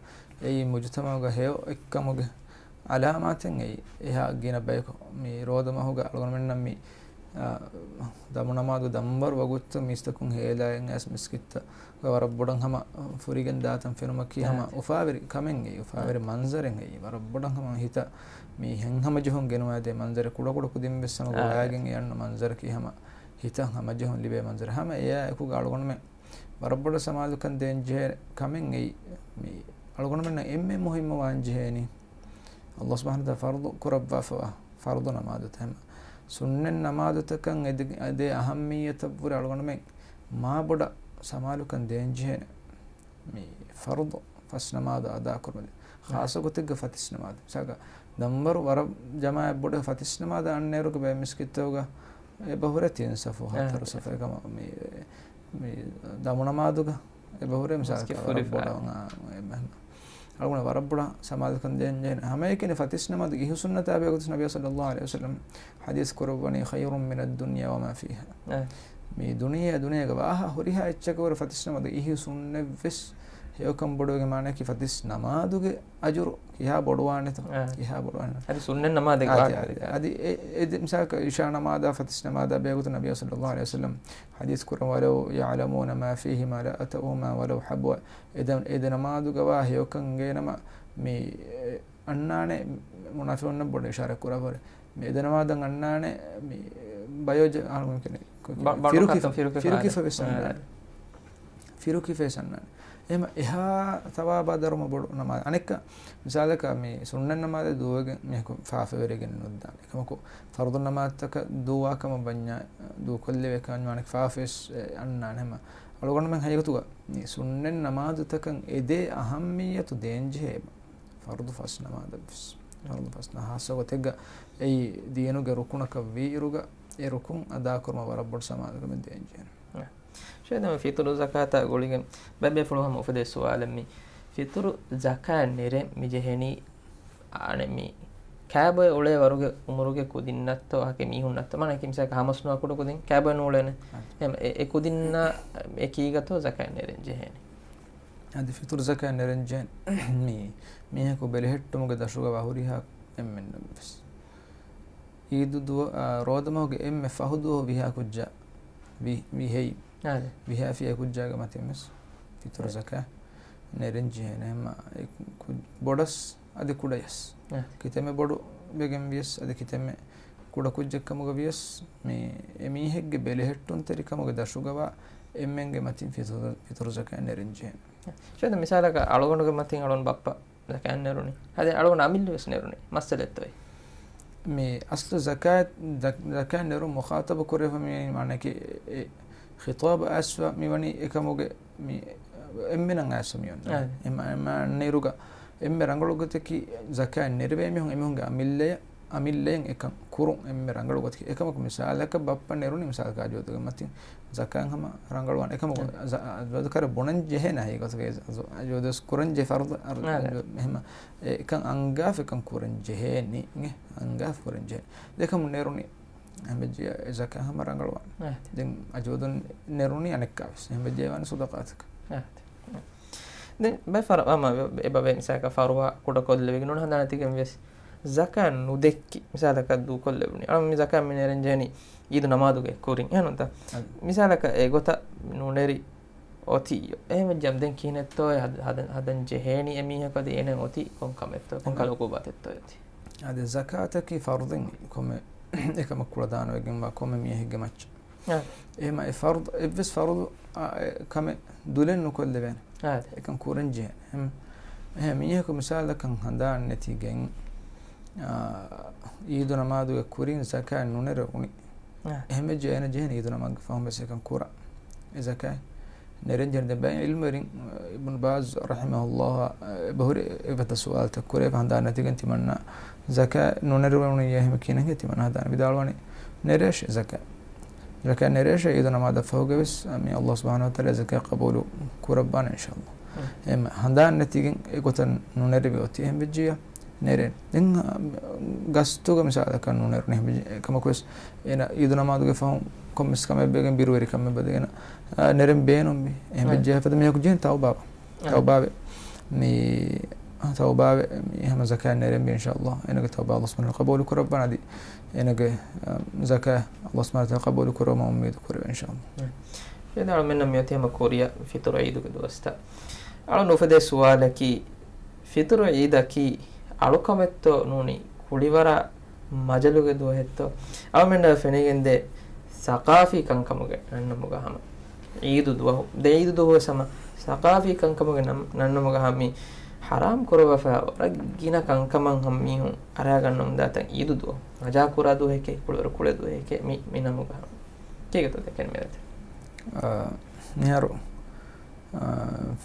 އެއީ މުޖުތަމަޢުގަ ހެޔޮ އެއްކަމުގެ ޢަލާމާތެއް އެއީ. އެހާ ގިނަ ބަޔަކު މި ރޯދަ މަހުގަ އަޅުގަނޑުމެންނަށް މި، އާ، ދަމު ނަމާދު ދަންވަރު ވަގުތު މީސްތަކުން ހޭލާއިން އައިސް މިސްކިތްތައް ވަރަށް ބޮޑަށް ހަމަ ފުރިގެން ދާތަން ފެނުމަކީ ހަމަ އުފާވެރި ކަމެއް އެއީ، އުފާވެރި މަންޒަރެއް އެއީ، ވަރަށް ބޮޑަށް ހަމަ ހިތަށް މި ހަމަޖެހުން ގެނުވާދޭ މަންޒަރެއް، ކުޑަކުޑަ ކުދިން ވެސް ހަމަ ގޮވާގެން އެ އަންނަ މަންޒަރަކީ ހަމަ ހިތަށް ހަމަޖެހުން ލިބޭ މަންޒަރެއް. ހަމަ އެއާ އެކުގަ އަޅުގަނޑުމެން ވަރަށް ބޮޑަށް ސަމާލުކަން ދޭން ޖެހޭ ކަމެއް އެއީ، މި އަޅުގަނޑުމެންނަށް އެންމެ މުހިއްމު ވާން ޖެހޭނީ، ﷲ ސުބްޙާނަހޫ ވަތަޢާލާ ފަރުޟު ކުރައްވާފަވާ ފަރުޟު ނަމާދުތައް ހަމަ ސުންނަތް ނަމާދުތަކަށް އެދި-، އެދޭ އަހައްމިއްޔަތަށްވުރެ އަޅުގަނޑުމެން މާ ބޮޑަށް ސަމާލުކަން ދޭންޖެހޭނެ މި ފަރުޟު ފަސް ނަމާދު އަދާކުރުމަށް. ޚާއްޞަ ގޮތެއްގަ ފަތިސް ނަމާދު. މިސާލަކަށް ދަންވަރު ވަރަށް ޖަމާޢަތް ބޮޑު ފަތިސް ނަމާދަށް އަންނައިރުގަ ބައެއް މިސްކިތްތަކުގަ އެބަހުރޭ ތިން ސަފު، ހަތަރު ސަފު އެކަމަ މި، މި ދަމު ނަމާދުގަ އެބަހުރޭ މިސާލަކަށް ވަރަށް ބޮޑަށް އެބަހުރޭ. އަޅުގަނޑު ވަރަށް ބޮޑަށް ސަމާލުކަން ދޭންޖެހޭނެ. ހަމައެކަނި ފަތިސް ނަމާދު އިހުސުންނަތާ ބެހޭގޮތަށް ނަބިއްޔާ ޞައްލައްލާހު ޢަލައިހި ވަސައްލަމް ޙަދީޘް ކުރައްވަނީ، "خير من الدنيا وما فيها." މި ދުނިޔެ، ދުނިޔޭގަ ވާހާ ހުރިހާ އެއްޗަކަށްވުރެ ފަތިސް ނަމާދު އިހުސުންނެއްވެސް ހެޔޮކަން ބޮޑުވެގެން މާނައަކީ ފަތިސް ނަމާދުގެ އަޖުރު ކިހާ ބޮޑުވާނެތޯ؟ އާ. ކިހާ ބޮޑުވާނެ؟ އަދި ސުންނަތް ނަމާދެއް އާ، ވާހަކަ އާ، އާ. އަދި އެ، އެ ދެ-، މިސާލަކަށް އިޝާ ނަމާދާ ފަތިސް ނަމާދާ ބެހޭގޮތުން ނަބިއްޔާ ޞައްލައްލާހު ޢަލައިހި ވަސައްލަމް ޙަދީޘް ކުރައްވާ، "لو يعلمون ما فيهما لأتوهما ولو حبوا." އެ ދެ-، އެ ދެ ނަމާދުގަ ވާ ހެޔޮކަން އެނގޭނަމަ މި، އެ، އަންނާނެ މުނާފިޤުންނަށް ބޮޑަށް އިޝާރާތް ކުރާފަ ހުރި. މި އެ ދެ ނަމާދަށް އަންނާނެ މި ބަޔޯޖަ-، އަޅުގަނޑު ކިޔަނީ ބަ-، ބަނޑު ފިރުކި-، ކަތަން ފިރުކި ފިރުކި ފަވިސް އަންނާނެ. އާ. ފިރުކި ފަވިސް އަންނާނެ. އެހެމަ އެހާ ޘަވާބާ ދަރުމަ ބޮޑު ނަމާދެއް. އަނެއްކާ، މިސާލަކަށް މި ސުންނަތް ނަމާދެއް ދުވަގެން މީހަކު ފާފަވެރިގެން ނުއްދާނެ. އެކަމަކު، ފަރުޟު ނަމާދުތަކަށް ދުވާ ކަމަށް ވަންޏާ، ދޫކޮށްލެވޭ ކަމަށް ވާނެ ފާފަވެސް، އެ، އަންނާނެ. ހަމަ އަޅުގަނޑުމެން ހަގީގަތުގަ މި ސުންނަތް ނަމާދުތަކަށް އެދޭ އަހައްމިއްޔަތު ދޭންޖެހޭ ފަރުޟު ފަސް ނަމާދަށްވެސް. ފަރުޟު ފަސް ނަ-، ހާއްސަ ގޮތެއްގަ އެއީ ދީނުގެ ރުކުނަކަށް ވީއިރުގަ އެ ރުކުން އަދާކުރުމަށް ވަރަށް ބޮޑު ސަމާލުކަމެއް ދޭންޖެހޭނެ. ޝައިޚް، ފިތުރު ޒަކާތާ ގުޅިގެން ބައެއް ބޭފުޅުން ހަމަ އުފެދޭ ސުވާލެއް މީ، ފިތުރު ޒަކާތް ނެރެން މި ޖެހެނީ އަނެއް މީ ކާބޮއެ އުޅޭ ވަރުގެ އުމުރުގެ ކުދިންނަށްތޯ އަކި މީހުންނަށްތޯ؟ މާނަ އެކި މިސާލަކަށް ހަމަސްނުވާ ކުޑަ ކުދިން ކާބޮއެ ނޫޅޭނެ. އެ، އެ ކުދިންނާ އެކީގަތޯ ޒަކާތް ނެރެން ޖެހޭނެ؟ އަދި ފިތުރު ޒަކާތް ނެރެން ޖެހޭނެ މީ މީހަކު ބެލެހެއްޓުމުގެ ދަށުގަ ވާ ހުރިހާ އެންމެންނަށްވެސް. އީދު ދުވަ-، އާ، ރޯދަމަހުގެ އެންމެ ފަހު ދުވަހު ވިހާ ކުއްޖާ ވި-، ވިހެއް. އާދެ. ވިހާ ފިޔަ ކުއްޖާގެ މަތިންވެސް ފިތުރު އާދެ. ޒަކާތް ނެރެން ޖެހޭނެ. ހަމަ އެ ކު-، ބޮޑަސް އަދި ކުޑަޔަސް. އާދެ. ކިތަންމެ ބޮޑު ވެގެން ވިޔަސް އަދި ކިތަންމެ ކުޑަ ކުއްޖެއްކަމުގަ ވިޔަސް މި އެ މީހެއްގެ ބެލެހެއްޓުންތެރިކަމުގެ ދަށުގަވާ އެންމެންގެ މަތިން ފިތުރު، ފިތުރު ޒަކާތް ނެރެން ޖެހޭނެ. ޝައިޚް، މިސާލަކަށް އަޅުގަނޑުގެ މަތިން އަޅުގަނޑު ބައްޕަ ޒަކާތް ނެރުނީ. އަދި އަޅުގަނޑު އަމިއްލަ ވެސް ނެރުނީ. މައްސަލައެއްތޯއޭ؟ މި އަސްލު ޒަކާތް، ޒަ-، ޒަކާތް ނެރުން މުޚާޠަބު ކުރެވިފަ މިވަނީ މާނައަކީ އެ ޚިޠާބު އައިސްފަ މިވަނީ އެކަމުގެ މި އެންމެނަށް އައިސްފަ މިވަނީ. އާ. އެމަ-، އެމަ ނެރުގަ އެންމެ ރަނގަޅު ގޮތަކީ ޒަކާތް ނެރެވޭ މީހުން އެމީހުންގެ އަމިއްލަޔަށް އަމިއްލަޔަށް އެކަން ކުރުން އެންމެ ރަނގަޅު ގޮތަކީ. އެކަމަކު މިސާލަކަށް ބައްޕަ ނެރުނީ މިސާލަކަށް އަޖޯދުގެ މަތިން ޒަކާތް ހަމަ ރަނގަޅުވާނެ. އެކަމަކު އެ. ޒަ-، އަޖޯދު ކަރެ ބުނަން ޖެހޭނެ ހަގީގަތުގަ އަޖޯދު ވެސް ކުރަން ޖެހޭ ފަރުޟު އަރް-، އެ. އަޖޯ-، އެހެމަ އެ އެކަން އަންގާފަ އެކަން ކުރަން ޖެހޭނީ. އެ އަންގާފަ ކުރަން ޖެހޭ. ދެކަމު ނެރުނީ އެހެންވެއްޖިއްޔާ އެ ޒަކާތް ހަމަ ރަނގަޅުވާނެ. އެ. ދެން އަޖޯދު ނެރުނީ އަނެއްކާވެސް. އެހެންވެއްޖެއްޔާ ވާނެ ޞަދަޤާތަކަށް. އެ. ދެން ބައެއް ފަރު-، އަމަ އެބަވޭ މިސާލަކަށް ފަރުވާ ކުޑަކޮށްލެވިގެން ނޫން ހަނދާން ނެތިގެން ވެސް ޒަކާތް ނުދެއްކި މިސާލަކަށް ދޫކޮށްލެވުނީ. އަޅަ މި ޒަކާތް މި ނެރެން ޖެހެނީ އީދު ނަމާދުގެ ކުރިން. އެހެންތަ؟ އަދި. މިސާލަކަށް އެ ގޮތަށް ނުނެރި އޮތިއްޔޯ. އެހެންވެއްޖަމް ދެން ކިހިނެއްތޯ އެ ހަދ-، ހަދަން، ހަދަން ޖެހޭނީ އެމީހަކަށް އަދި އޭނަ އޮތީ ކޮން ކަމެއްތޯ؟ ކޮން ކަހަލަ އުގޫބާތެއްތޯ އޮތީ؟ އަދި ޒަކާތަކީ ފަރުޟެއް ކޮންމެ އެކަމަކު ކުޅަދާނަވެގެންވާ ކޮންމެ މީހެއްގެ މައްޗަށް. އާ. އެހެމަ އެ ފަރުޟު، އެއްވެސް ފަރުޟު، އާ، އެ ކަމެއް ދުލެއް ނުކޮށްލެވޭނެ. އާ. އެކަން ކުރަން ޖެހޭނެ. އެހެމަ، އެހެމަ މީހަކު މިސާލަކަށް ހަނދާން ނެތިގެން، އާ، އީދު ނަމާދުގެ ކުރިން ޒަކާތް ނުނެރެވުނީ. އާ. އެހެމަ ޖެހޭނެ ޖެހޭނެ އީދު ނަމާދުގެ ފަހުން ވެސް އެކަން ކުރާ. އެ ޒަކާތް ނެރެން ޖެހޭނެ. ދެން ބައެއް ޢިލްމުވެރިން، އިބްނު ބާޒް ރަޙިމަހުﷲ، އެބަހުރި އެފަދަ ސުވާލުތައް ކުރެވިފަ ހަނދާން ނެތިގެން ތިމަންނަ ޒަކާތް ނުނެރެވުނީ އެހެމަ ކިހިނެއް ތިމަންނަ ހަނދާން ވިދާޅުވަނީ ނެރޭށޭ ޒަކާތް. ޒަކާތް ނެރޭށޭ އީދު ނަމާދަށް ފަހުގަވެސް، މި ﷲ ސުބްޙާނަހޫ ވަތަޢާލާ ޒަކާތް ޤަބޫލު ކުރައްވާނެ އިންޝާﷲ. އެހެމަ ހަނދާން ނެތިގެން އެގޮތަށް ނުނެރެވި އޮތީ އެހެން ވެއްޖިއްޔާ ނެރޭނެ. ދެން، އާ، ގަސްތުގަ މިސާލަކަށް ނުނެރުނީ އެހެން ވެއްޖެ-، އެކަމަކުވެސް އޭނަ އީދު ނަމާދުގެ ފަހުން ކޮންމެސް ކަމެއް ވެގެން ބިރުވެރިކަމެއް ވެދެގެން، އާ، ނެރެން ބޭނުންވި. އެހެން އެ. ވެއްޖެއްޔާ އެފަދަ މީހަކު ޖެހޭނެ ތައުބާވާން. އެ. ތައުބާވެ. މި، އާ، ތައުބާވެ މި ހަމަ ޒަކާތް ނެރެންވީ އިންޝާﷲ. އޭނަގެ ތައުބާ ﷲ ސުބްޙާނަހޫ ޤަބޫލު ކުރައްވާނެ އަދި އޭނަގެ، އާ، ޒަކާތް ﷲ ސުބްޙާނަހޫ ވަތަޢާލާ ޤަބޫލު ކުރުމަށް އުއްމީދު ކުރެވޭ އިންޝާﷲ. އެ. އެ. އަޅުމެންނަށް މިއޮތީ ހަމަ ކުރިއަށް ފިތުރު ޢީދުގެ ދުވަސްތައް. އަޅުގަނޑު އުފެދޭ ސުވާލަކީ، ފިތުރު ޢީދަކީ އަޅުކަމެއްތޯ ނޫނީ ކުޅިވަރާ މަޖަލުގެ ދުވަހެއްތޯ؟ އަޅުމެންނަށް ފެނިގެންދޭ ސަޤާފީ ކަންކަމުގެ ނަންނަމުގަ ހަމަ ޢީދު ދުވަހު، ދެ ޢީދު ދުވަހު ވެސް ހަމަ ސަޤާފީ ކަންކަމުގެ ނަން-، ނަންނަމުގަ ހަމަ މި ޙަރާމް ކުރައްވާފައި ވަރަށް ގިނަ ކަންކަމަށް ހަމަ މީހުން އަރާގަންނަމުންދާތަން ޢީދު ދުވަހު. މަޖާ ކުރާ ދުވަހެކޭ، ކުޅިވަރު ކުޅޭ ދުވަހެކޭ މި، މި ނަމުގަ ހަމަ. ކީކޭތޯ ދެކެން މިއޮތީ؟ އާ، މިހާރު، އާ،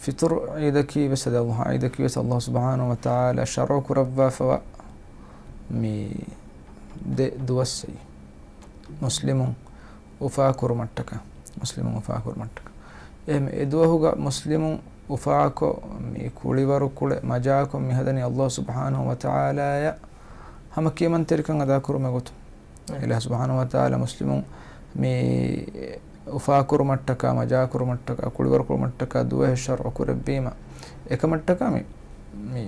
ފިތުރު ޢީދަކީ ވެސް އަދި އަޟްޙާ ޢީދަކީ ވެސް ﷲ ސުބްޙާނަހޫ ވަތަޢާލާ ޝަރުޢު ކުރައްވާފަވާ މި ދެ ދުވަސް މުސްލިމުން އުފާކުރުމަށްޓަކާ، މުސްލިމުން އުފާކުރުމަށްޓަކާ. އެހެން އެ ދުވަހުގަ މުސްލިމުން އުފާކޮށް މި ކުޅިވަރު ކުޅެ މަޖާކޮށް މި ހަދަނީ ﷲ ސުބްޙާނަހޫ ވަތަޢާލާޔަށް ހަމަ ކިޔަމަންތެރިކަން އަދާކުރުމެއް ގޮތުން. އެ. އިލާހު ސުބްޙާނަހޫ ވަތަޢާލާ މުސްލިމުން މި އުފާކުރުމަށްޓަކާ، މަޖާކުރުމަށްޓަކާ، ކުޅިވަރުކުރުމަށްޓަކާ ދުވަހެއް ޝަރުޢު ކުރެއްވީމަ، އެކަމަށްޓަކާ މި، މި،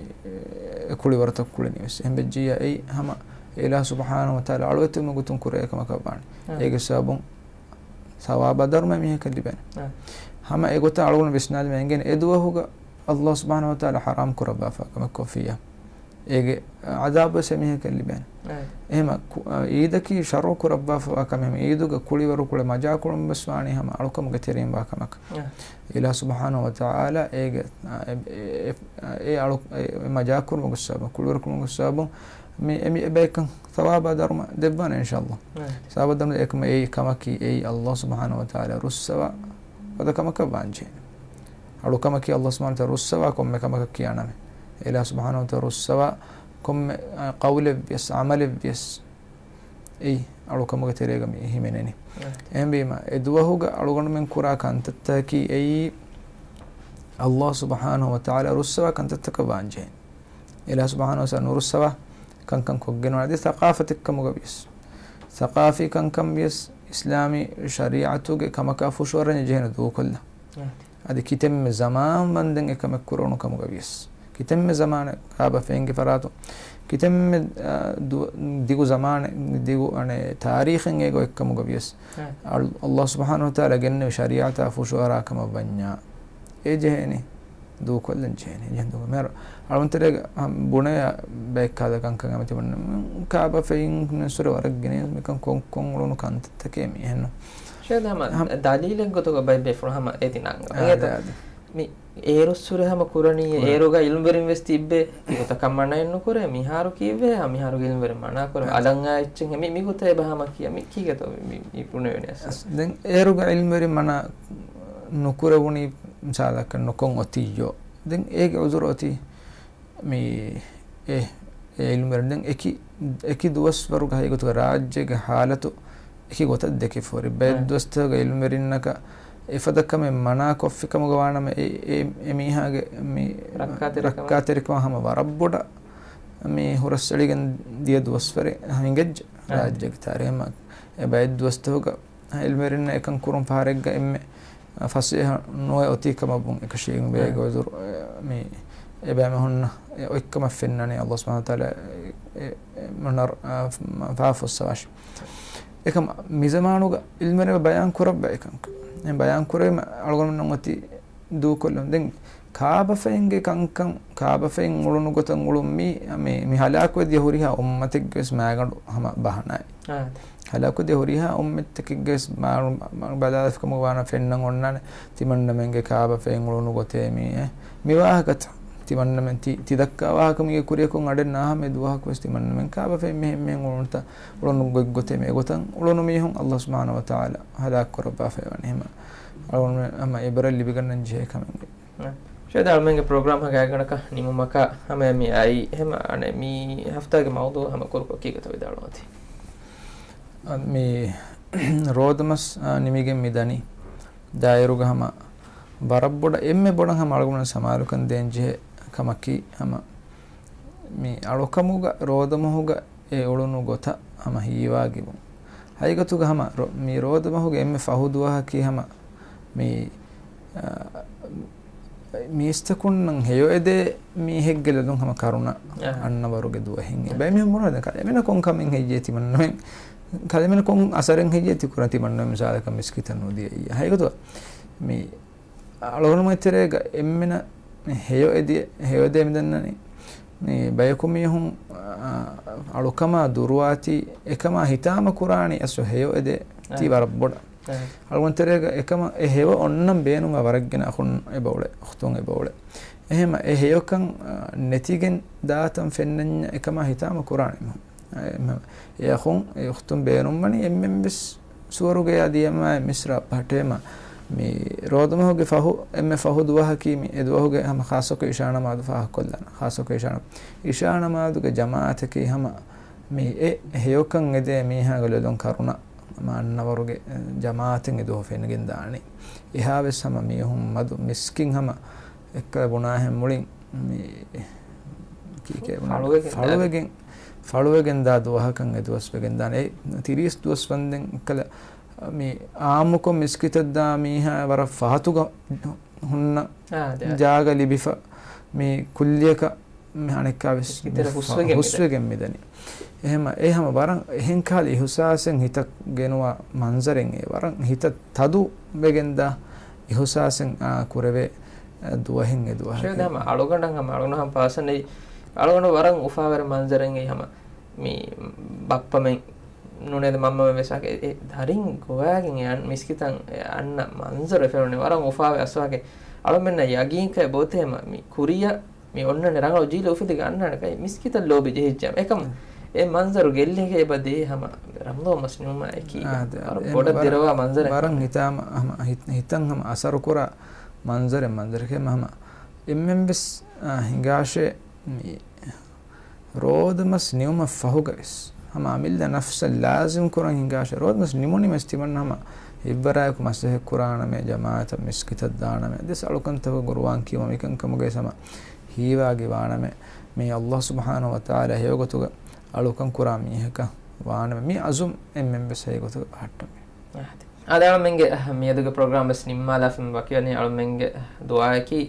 އެ، ކުޅިވަރުތައް ކުޅެނީ ވެސް. އެހެން ވެއްޖިއްޔާ އެއީ ހަމަ އިލާހު ސުބްޙާނަހޫ ވަތަޢާލާ އަޅުވެތިވުމުގެ ގޮތުން ކުރޭ އެކަމަކަށް ވާނެ. އެ. އޭގެ ސަބަބުން ސަވާބާ ދަރުމަ މީހަކަށް ލިބޭނެ. އެ. ހަމަ އެގޮތަށް އަޅުގަނޑު ވިސްނާލީމަ އެނގޭނެ އެ ދުވަހުގަ ﷲ ސުބްޙާނަހޫ ވަތަޢާލާ ޙަރާމް ކުރައްވާފަ ކަމެއް ކޮށްފިއްޔާ އޭގެ ޢަޛާބު ވެސް އެމީހަކަށް ލިބޭނެ. އެ. އެހެމަ ކު-، އަ، ޢީދަކީ ޝަރުޢު ކުރައްވާފަވާ ކަމެއް، ޢީދުގަ ކުޅިވަރު ކުޅެ މަޖާކުޅުން ވެސް ވާނީ ހަމަ އަޅުކަމުގެ ތެރެއިން ވާ ކަމަކަށް. އެ. އިލާހު ސުބްޙާނަހޫ ވަތަޢާލާ އޭގެ، އަ، އެ، އެ، އެ، އެ އަޅު-، އެ މަޖާކުރުމުގެ ސަބަބުން، ކުޅިވަރު ކުޅުމުގެ ސަބަބުން މި، އެ، މި އެބައިކަން ސަވާބާ ދަރުމަ ދެއްވާނެ އިންޝާﷲ. އެ. ސަވާބާ ދަރުމަ އެކަމަ އެއީ ކަމަކީ އެއީ ﷲ ސުބްޙާނަހޫ ވަތަޢާލާ ރުއްސަވާ އެފަދަ ކަމަކަށް ވާންޖެހޭނެ. އަޅުކަމަކީ އަﷲ ސުބްޙާނަހޫ ވަތަޢާލާ ރުއްސަވާ ކޮންމެ ކަމަކަށް ކިޔާ ނަމެއް. އެ އިލާހު ސުބްޙާނަހޫ ވަތަޢާލާ ރުއްސަވާ ކޮންމެ، އަ، ޤައުލެއްވިޔަސް، ޢަމަލެއްވިޔަސް، އެއީ އަޅުކަމުގެ ތެރޭގަ މި ހިމެނެނީ. އެހެންވީމަ، އެ ދުވަހުގަ އަޅުގަނޑުމެން ކުރާ ކަންތައްތަކަކީ އެއީ އަﷲ ސުބްޙާނަހޫ ވަތަޢާލާ ރުއްސަވާ ކަންތައްތަކަށް ވާންޖެހޭނެ. އިލާހު ސުބްޙާނަހޫ ވަތަޢާލާ ނުރުއްސަވާ ކަންކަން ކޮށްގެން ވާނެ. އަދި ސަޤާފަތެއްކަމުގަ ވިޔަސް، ސަޤާފީ ކަންކަން ވިޔަސް، އިސްލާމީ ޝަރީޢަތުގެ ކަމަކާ ފުށުއަރަން ޖެހޭނެ ދޫކޮށްލަން. އަދި ކިތަންމެ ޒަމާން ވަންދެން އެކަމެއް ކުރެވުނު ކަމުގަ ވިޔަސް، ކިތަންމެ ޒަމާނެއް ކާބަ ފެއިންގެ ފަރާތުން، ކިތަންމެ، އާ، ދު-، ދިގު ޒަމާނެއް، ދިގު، އަނެއް، ތާރީޚެއް އޭގަ އޮތްކަމުގަ ވިޔަސް، އަލް-، އަﷲ ސުބްޙާނަހޫ ވަތަޢާލާ ގެންނެވި ޝަރީޢަތާ ފުށުއަރާ ކަމަށް ވަންޏާ، އެ ޖެހޭނެ ދޫކޮށްލަން ޖެހޭނެ. ޖެހެން ދޫކޮށް. މިހާރު އަޅުންތެރޭގަ ބުނެ ބައެއް ކަހަލަ ކަންކަން އަމިތި ބުނެ، ކާބަ ފެއިން ސުރެ ވަރަށް ގިނަ މިކަން ކޮން ކޮން އުޅުނު ކަންތައްތަކޭ މި އެހެންނު. ޝޭޚް އަޙްމަދު، ދަލީލެއް ގޮތުގަ ބައެއް ބޭފުޅުން ހަމަ އޭތި ނަންގަ. އާ، އޭތަ ދެ، އާ، ދެ. މި އޭރުއްސުރެ ހަމަ ކުރަނީ، ކުރަނީ. އޭރުގަ ޢިލްމުވެރިން ވެސް ތިއްބޭ، މި ގޮތަކަށް މަނައެއް ނުކުރޭ، މިހާރު ކީއްވެ ހަމަ މިހާރު ޢިލްމުވެރިން މަނާ ކުރޭ، އާ، އަލަން އާ އެއްޗެއް ހެ-، މި، މި ގޮތަށް އެބަ ހަމަ ކިޔަ، މި، މި ކީގެތޯ މި، މި ބުނެވެނީ އަސް. ދެން އޭރުގަ ޢިލްމުވެރިން މަނާ ނުކުރެވުނީ މިސާލަކަށް ނުކޮށް އޮތިއްޔޯ. ދެން އޭގެ ޢުޛުރު އޮތީ މި އެ، އެ ޢިލްމުވެރިން ދެން އެކި، އެކި ދުވަސްވަރުގަ ހަގީގަތުގަ ރާއްޖޭގެ ޙާލަތު އެކި ގޮތަށް ދެކިފަ ހުރި. ބައެއް ދުވަސްތަކުގަ ޢިލްމުވެރިންނަކަށް އެފަދަ ކަމެއް މަނާ ކޮށްފި ކަމުގަ ވާނަމަ، އެ، އެ، އެ މީހާގެ މި ރައްކާތެރިކަމަށް، ރައްކާތެރިކަމަށް ހަމަ ވަރަށް ބޮޑަށް މި ހުރަސްއެޅިގެން ދިޔަ ދުވަސްވަރެއް ހިނގައްޖެ ރާއްޖޭގެ ތާރީޚުގަ. އެ ބައެއް ދުވަސްތަކުގަ ޢިލްމުވެރިންނަށް އެކަން ކުރުން ފަހަރެއްގަ އެންމެ ފަސޭހަ ނުވެ އޮތީ ކަމަށް ބުން އެކަށީގެން ވޭގެ އުޒުރު، އެ، މި އެބައިމީހުންނަށް އެ އޮތްކަމަށް ފެންނަނީ އަﷲ ސުބްޙާނަހޫ ވަތަޢާލާ އެ، އެ، އެ، މަނަރ، އާ، ފާފަ އޮއްސަވާށި. އެކަމަ މިޒަމާނުގަ ޢިލްމުވެރިން ބަޔާން ކުރައްވާ އެކަން. އެ ބަޔާން ކުރެވީމަ އަޅުގަނޑުމެންނަށް އޮތީ ދޫކޮށްލަން. ދެން ކާބަފައިންގެ ކަންކަން، ކާބަފައިން އުޅުނު ގޮތަށް އުޅުން މީ، މި، މި ހަލާކުވެދިޔަ ހުރިހާ އުއްމަތެއްގެ ވެސް މާގަނޑު ހަމަ ބަހަނާއެއް. އާ. ހަލާކުވެދިޔަ ހުރިހާ އުއްމަތެއްގެ ވެސް މާ-، މާ-، ބަލާލަފިކަމުގަ ވާނަ ފެންނަން އޮންނާނެ ތިމަންނަމެންގެ ކާބަފައިން އުޅުނު ގޮތޭ މީ، އެ، މި ވާހަކަތައް ތިމަންނަމެން ތި، ތި ދައްކާ ވާހަކަ މީގެ ކުރިއަކުން އަޑެއް ނާހަމަ އެ ދުވަހަކު ވެސް ތިމަންނަމެން ކާބަފައިން މިހެން މިހެން އުޅުނުތަ، އުޅުނު ގޮތްގޮތޭ މި އެގޮތަށް އުޅުނު މީހުން އަﷲ ސުބްޙާނަހޫ ވަތަޢާލާ ހަލާކު ކުރައްވާފައި ވަނީ. ހަމަ އަޅުގަނޑުމެން ހަމަ އިބްރަތް ލިބިގަންނަން ޖެހޭ ކަމެއް. ޝޭޚް އަޅުމެންގެ ޕްރޮގްރާމް ގާތްގަނޑަކަށް ނިމުމަކަށް ހަމަ މި އައީ. ހަމަ އަނެއް މި ހަފްތާގެ މައުޟޫޢު ހަމަ ކުރުކޮށް ކީގަތަ ވިދާޅުވަތީ. އަ، މި ރޯދަމަސް، އަ، ނިމިގެން މި ދަނީ. ދާއިރުގަ ހަމަ ވަރަށް ބޮޑަށް، އެންމެ ބޮޑަށް ހަމަ އަޅުގަނޑު ސަމާލުކަން ދޭން ޖެހޭ ކަމަކީ ހަމަ މި އަޅުކަމުގަ ރޯދަމަހުގަ އެ އުޅުނު ގޮތަށް ހަމަ ހީވާގިވުން. ހަގީގަތުގަ ހަމަ ރޯ-، މި ރޯދަމަހުގެ އެންމެ ފަހު ދުވަހަކީ ހަމަ މި، އާ، މީސްތަކުންނަށް ހެޔޮއެދޭ މީހެއްގެ ލޮލުން ހަމަ ކަރުނަ އަންނަވަރުގެ ދުވަހެއް. އެ ބައެއް މީހުން ބުނާ ދެން ކަލޭމެނަށް ކޮން ކަމެއް ހެއްޔޭ ތިމަންނަމެން، ކަލޭމެނަށް ކޮން އަސަރެއް ހެއްޔޭ ތި ކުރަން ތިމަންނަމެން މިސާލަކަށް މިސްކިތަށް ނުދިޔައީ. ހަގީގަތުގަ މި އަޅުގަނޑުމެން ތެރޭގަ އެންމެނަށް ހެޔޮއެދި-، ހެޔޮއެދޭ މިދަންނަނީ. މި ބަޔަކު މީހުން، އާ، އަޅުކަމާ ދުރުވާތީ އެކަމާ ހިތާމަ ކުރާނީ އަސްލު ހެޔޮއެދޭ ތީ ވަރަށް ބޮޑަށް. އަޅުގަނޑު ތެރޭގަ އެކަމަށް އެ ހެޔޮ އޮންނަން ބޭނުމާ ވަރަށް ގިނަ އަޚުން އެބައުޅޭ، އުޚްތުން އެބައުޅޭ. އެހެމަ އެ ހެޔޮކަން، އާ، ނެތިގެން ދާތަން ފެންނަންޏާ އެކަމާ ހިތާމަ ކުރާނީ މީހުން. އެ، އެ އަޚުން، އެ އުޚްތުން ބޭނުންވަނީ އެންމެން ވެސް ސުވަރުގެޔާ ދިޔަމާ މިސްރާ ބަހަޓޭމަ. މި ރޯދަމަހުގެ ފަހު، އެންމެ ފަހު ދުވަހަކީ މި އެ ދުވަހުގެ ހަމަ ޚާއްޞަކޮށް އިޝާ ނަމާދު ފާހަގަކޮށްލާނަ. ޚާއްޞަކޮށް އިޝާ ނަމާދުގެ ޖަމާޢަތަކީ ހަމަ މި އެ ހެޔޮކަން އެދޭ މީހާގެ ލޮލުން ކަރުނަ މާ އަންނަވަރުގެ ޖަމާޢަތެއް އެ ދުވަހު ފެނިގެން ދާނީ. އެހާވެސް ހަމަ މީހުން މަދު މިސްކިތް ހަމަ އެއްކަލަ ބުނާހެން މުޅިން މި ކީކޭ ބުނާ ފަޅުވެގެން ފަޅުވެގެން، ފަޅުވެގެން ދާ ދުވަހަކަށް އެ ދުވަސް ވެގެން ދާނެ. އެ ތިރީސް ދުވަސް ވަންދެން އެއްކަލަ މި އާއްމުކޮށް މިސްކިތަށް ދާ މީހާ ވަރަށް ފަހަތުގަ ހުންނަ ޖާގަ ލިބިފަ މި ކުއްލިއަކަށް މި އަނެއްކާވެސް މި ހުސްވެގެން މިދަނީ. ހުސްވެގެން މިދަނީ. އެހެމަ، އެ ހަމަ ވަރަށް އެހެން ކަހަލަ އިހުސާސެއް ހިތަށް ގެނުވާ މަންޒަރެއް އެ. ވަރަށް ހިތަށް ތަދު ވެގެން ދާ އިހުސާސެއް، އާ، ކުރެވޭ، އާ، ދުވަހެއް އެ ދުވަހެއް. ޝޭޚް ހަމަ އަޅުގަނޑަށް ހަމަ އަޅުގަނޑު ހަމަ ޕާސަނަލީ އަޅުގަނޑު ވަރަށް އުފާވެރި މަންޒަރެއް އެ ހަމަ މި ބައްޕަމެން ނޫނޭ މަންމަމެން ވެސް އެ، އެ ދަރިން ގޮވާގެން އެ އަން-، މިސްކިތަށް އެ އަންނަ މަންޒަރު އެ ފެނުނީ ވަރަށް އުފާވެ އަސްވާގެ އަޅުމެންނަށް ޔަގީންކައެއް ބޯތެ ހަމަ މި ކުރިއަށް މި އޮންނަން ރަނގަޅު ޖީލެއް އުފެދިގެން އަންނާނެ ކައި މިސްކިތަށް ލޯބި ޖެހިއްޖެ. އެކަމަ އެ މަންޒަރު ގެއްލިގެ އެބަ ދޭ ހަމަ ރަމަޟާން މަސް ނިމުމާ އެކީގަ. އާ، ދެ-، ވަރަށް އެ ބޮޑަށް ވަރަށް، ދިރަވާ މަންޒަރެއް ވަރަށް ހަމަ. ހިތާމަ ހަމަ ހިތް-، ހިތަށް ހަމަ އަސަރު ކުރާ މަންޒަރެއް، މަންޒަރެކޭ ހަމަ. އެންމެން ވެސް، އާ، ހިނގާށޭ މި ރޯދަމަސް ނިމުމަށް ފަހުގަވެސް ހަމަ އަމިއްލަ ނަފްސަށް ލާޒިމް ކުރަން ހިނގާށޭ. ރޯދަމަސް ނިމުނީމަސް ތިމަންނަ ހަމަ ހިތްވަރާއެކު މަސައްކަތް ކުރާނަމޭ، ޖަމާޢަތަށް މިސްކިތަށް ދާނަމޭ، ދެސް އަޅުކަންތަކުގެ ގުރުއާން ކިޔުމަށް މިކަންކަމުގައި ހަމަ ހީވާގި ވާނަމޭ. މީ ﷲ ސުބްޙާނަހޫ ވަތަޢާލާ ހެޔޮގޮތުގަ އަޅުކަން ކުރާ މީހަކަށް ވާނަމޭ. މި އަޒުމް އެންމެން ވެސް ހެޔޮގޮތުގަ ބަހައްޓަމޭ. އާދެ. އާދެ، އަޅުމެންގެ މިއަދުގެ ޕްރޮގްރާމް ވެސް ނިންމާލާފަ ވަކިވަނީ އަޅުމެންގެ ދުޢާއަކީ،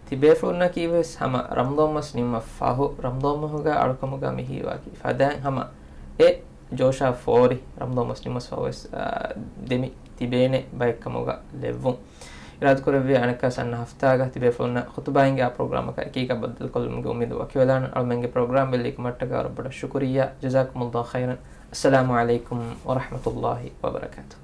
ތިބޭފުޅުންނަކީ ވެސް ހަމަ ރަމަޟާން މަސް ނިމުމަށް ފަހު، ރަމަޟާން މަހުގަ އަޅުކަމުގަ މި ހީވާކީ ފަދައިން ހަމަ އެ ޖޯޝާ ފޯރި ރަމަޟާން މަސް ނިމުމަސް ފަހު ވެސް، އާ، ދެމި ތިބޭނެ ބައެއްކަމުގަ ލެއްވުން. އިރާދަކުރެއްވިޔާ އަނެއްކާސް އަންނަ ހަފްތާގަ ތިބޭފުޅުންނަށް ޚުތުބާ އިނގޭ ޕްރޮގްރާމަކާ އެކީގަ ބައްދަލުކޮށްލުމުގެ އުއްމީދު ވަކިވެލާނަން. އަޅުމެންގެ ޕްރޮގްރާމް ބެއްލީ ކަމަށްޓަކާ ވަރަށް ބޮޑަށް ޝުކުރިއްޔާ. ޖަޒާކުމުﷲ ޚައިރަން. އައްސަލާމު ޢަލައިކުމް ވަރަޙްމަތުﷲ ވަބަރަކާތުހު.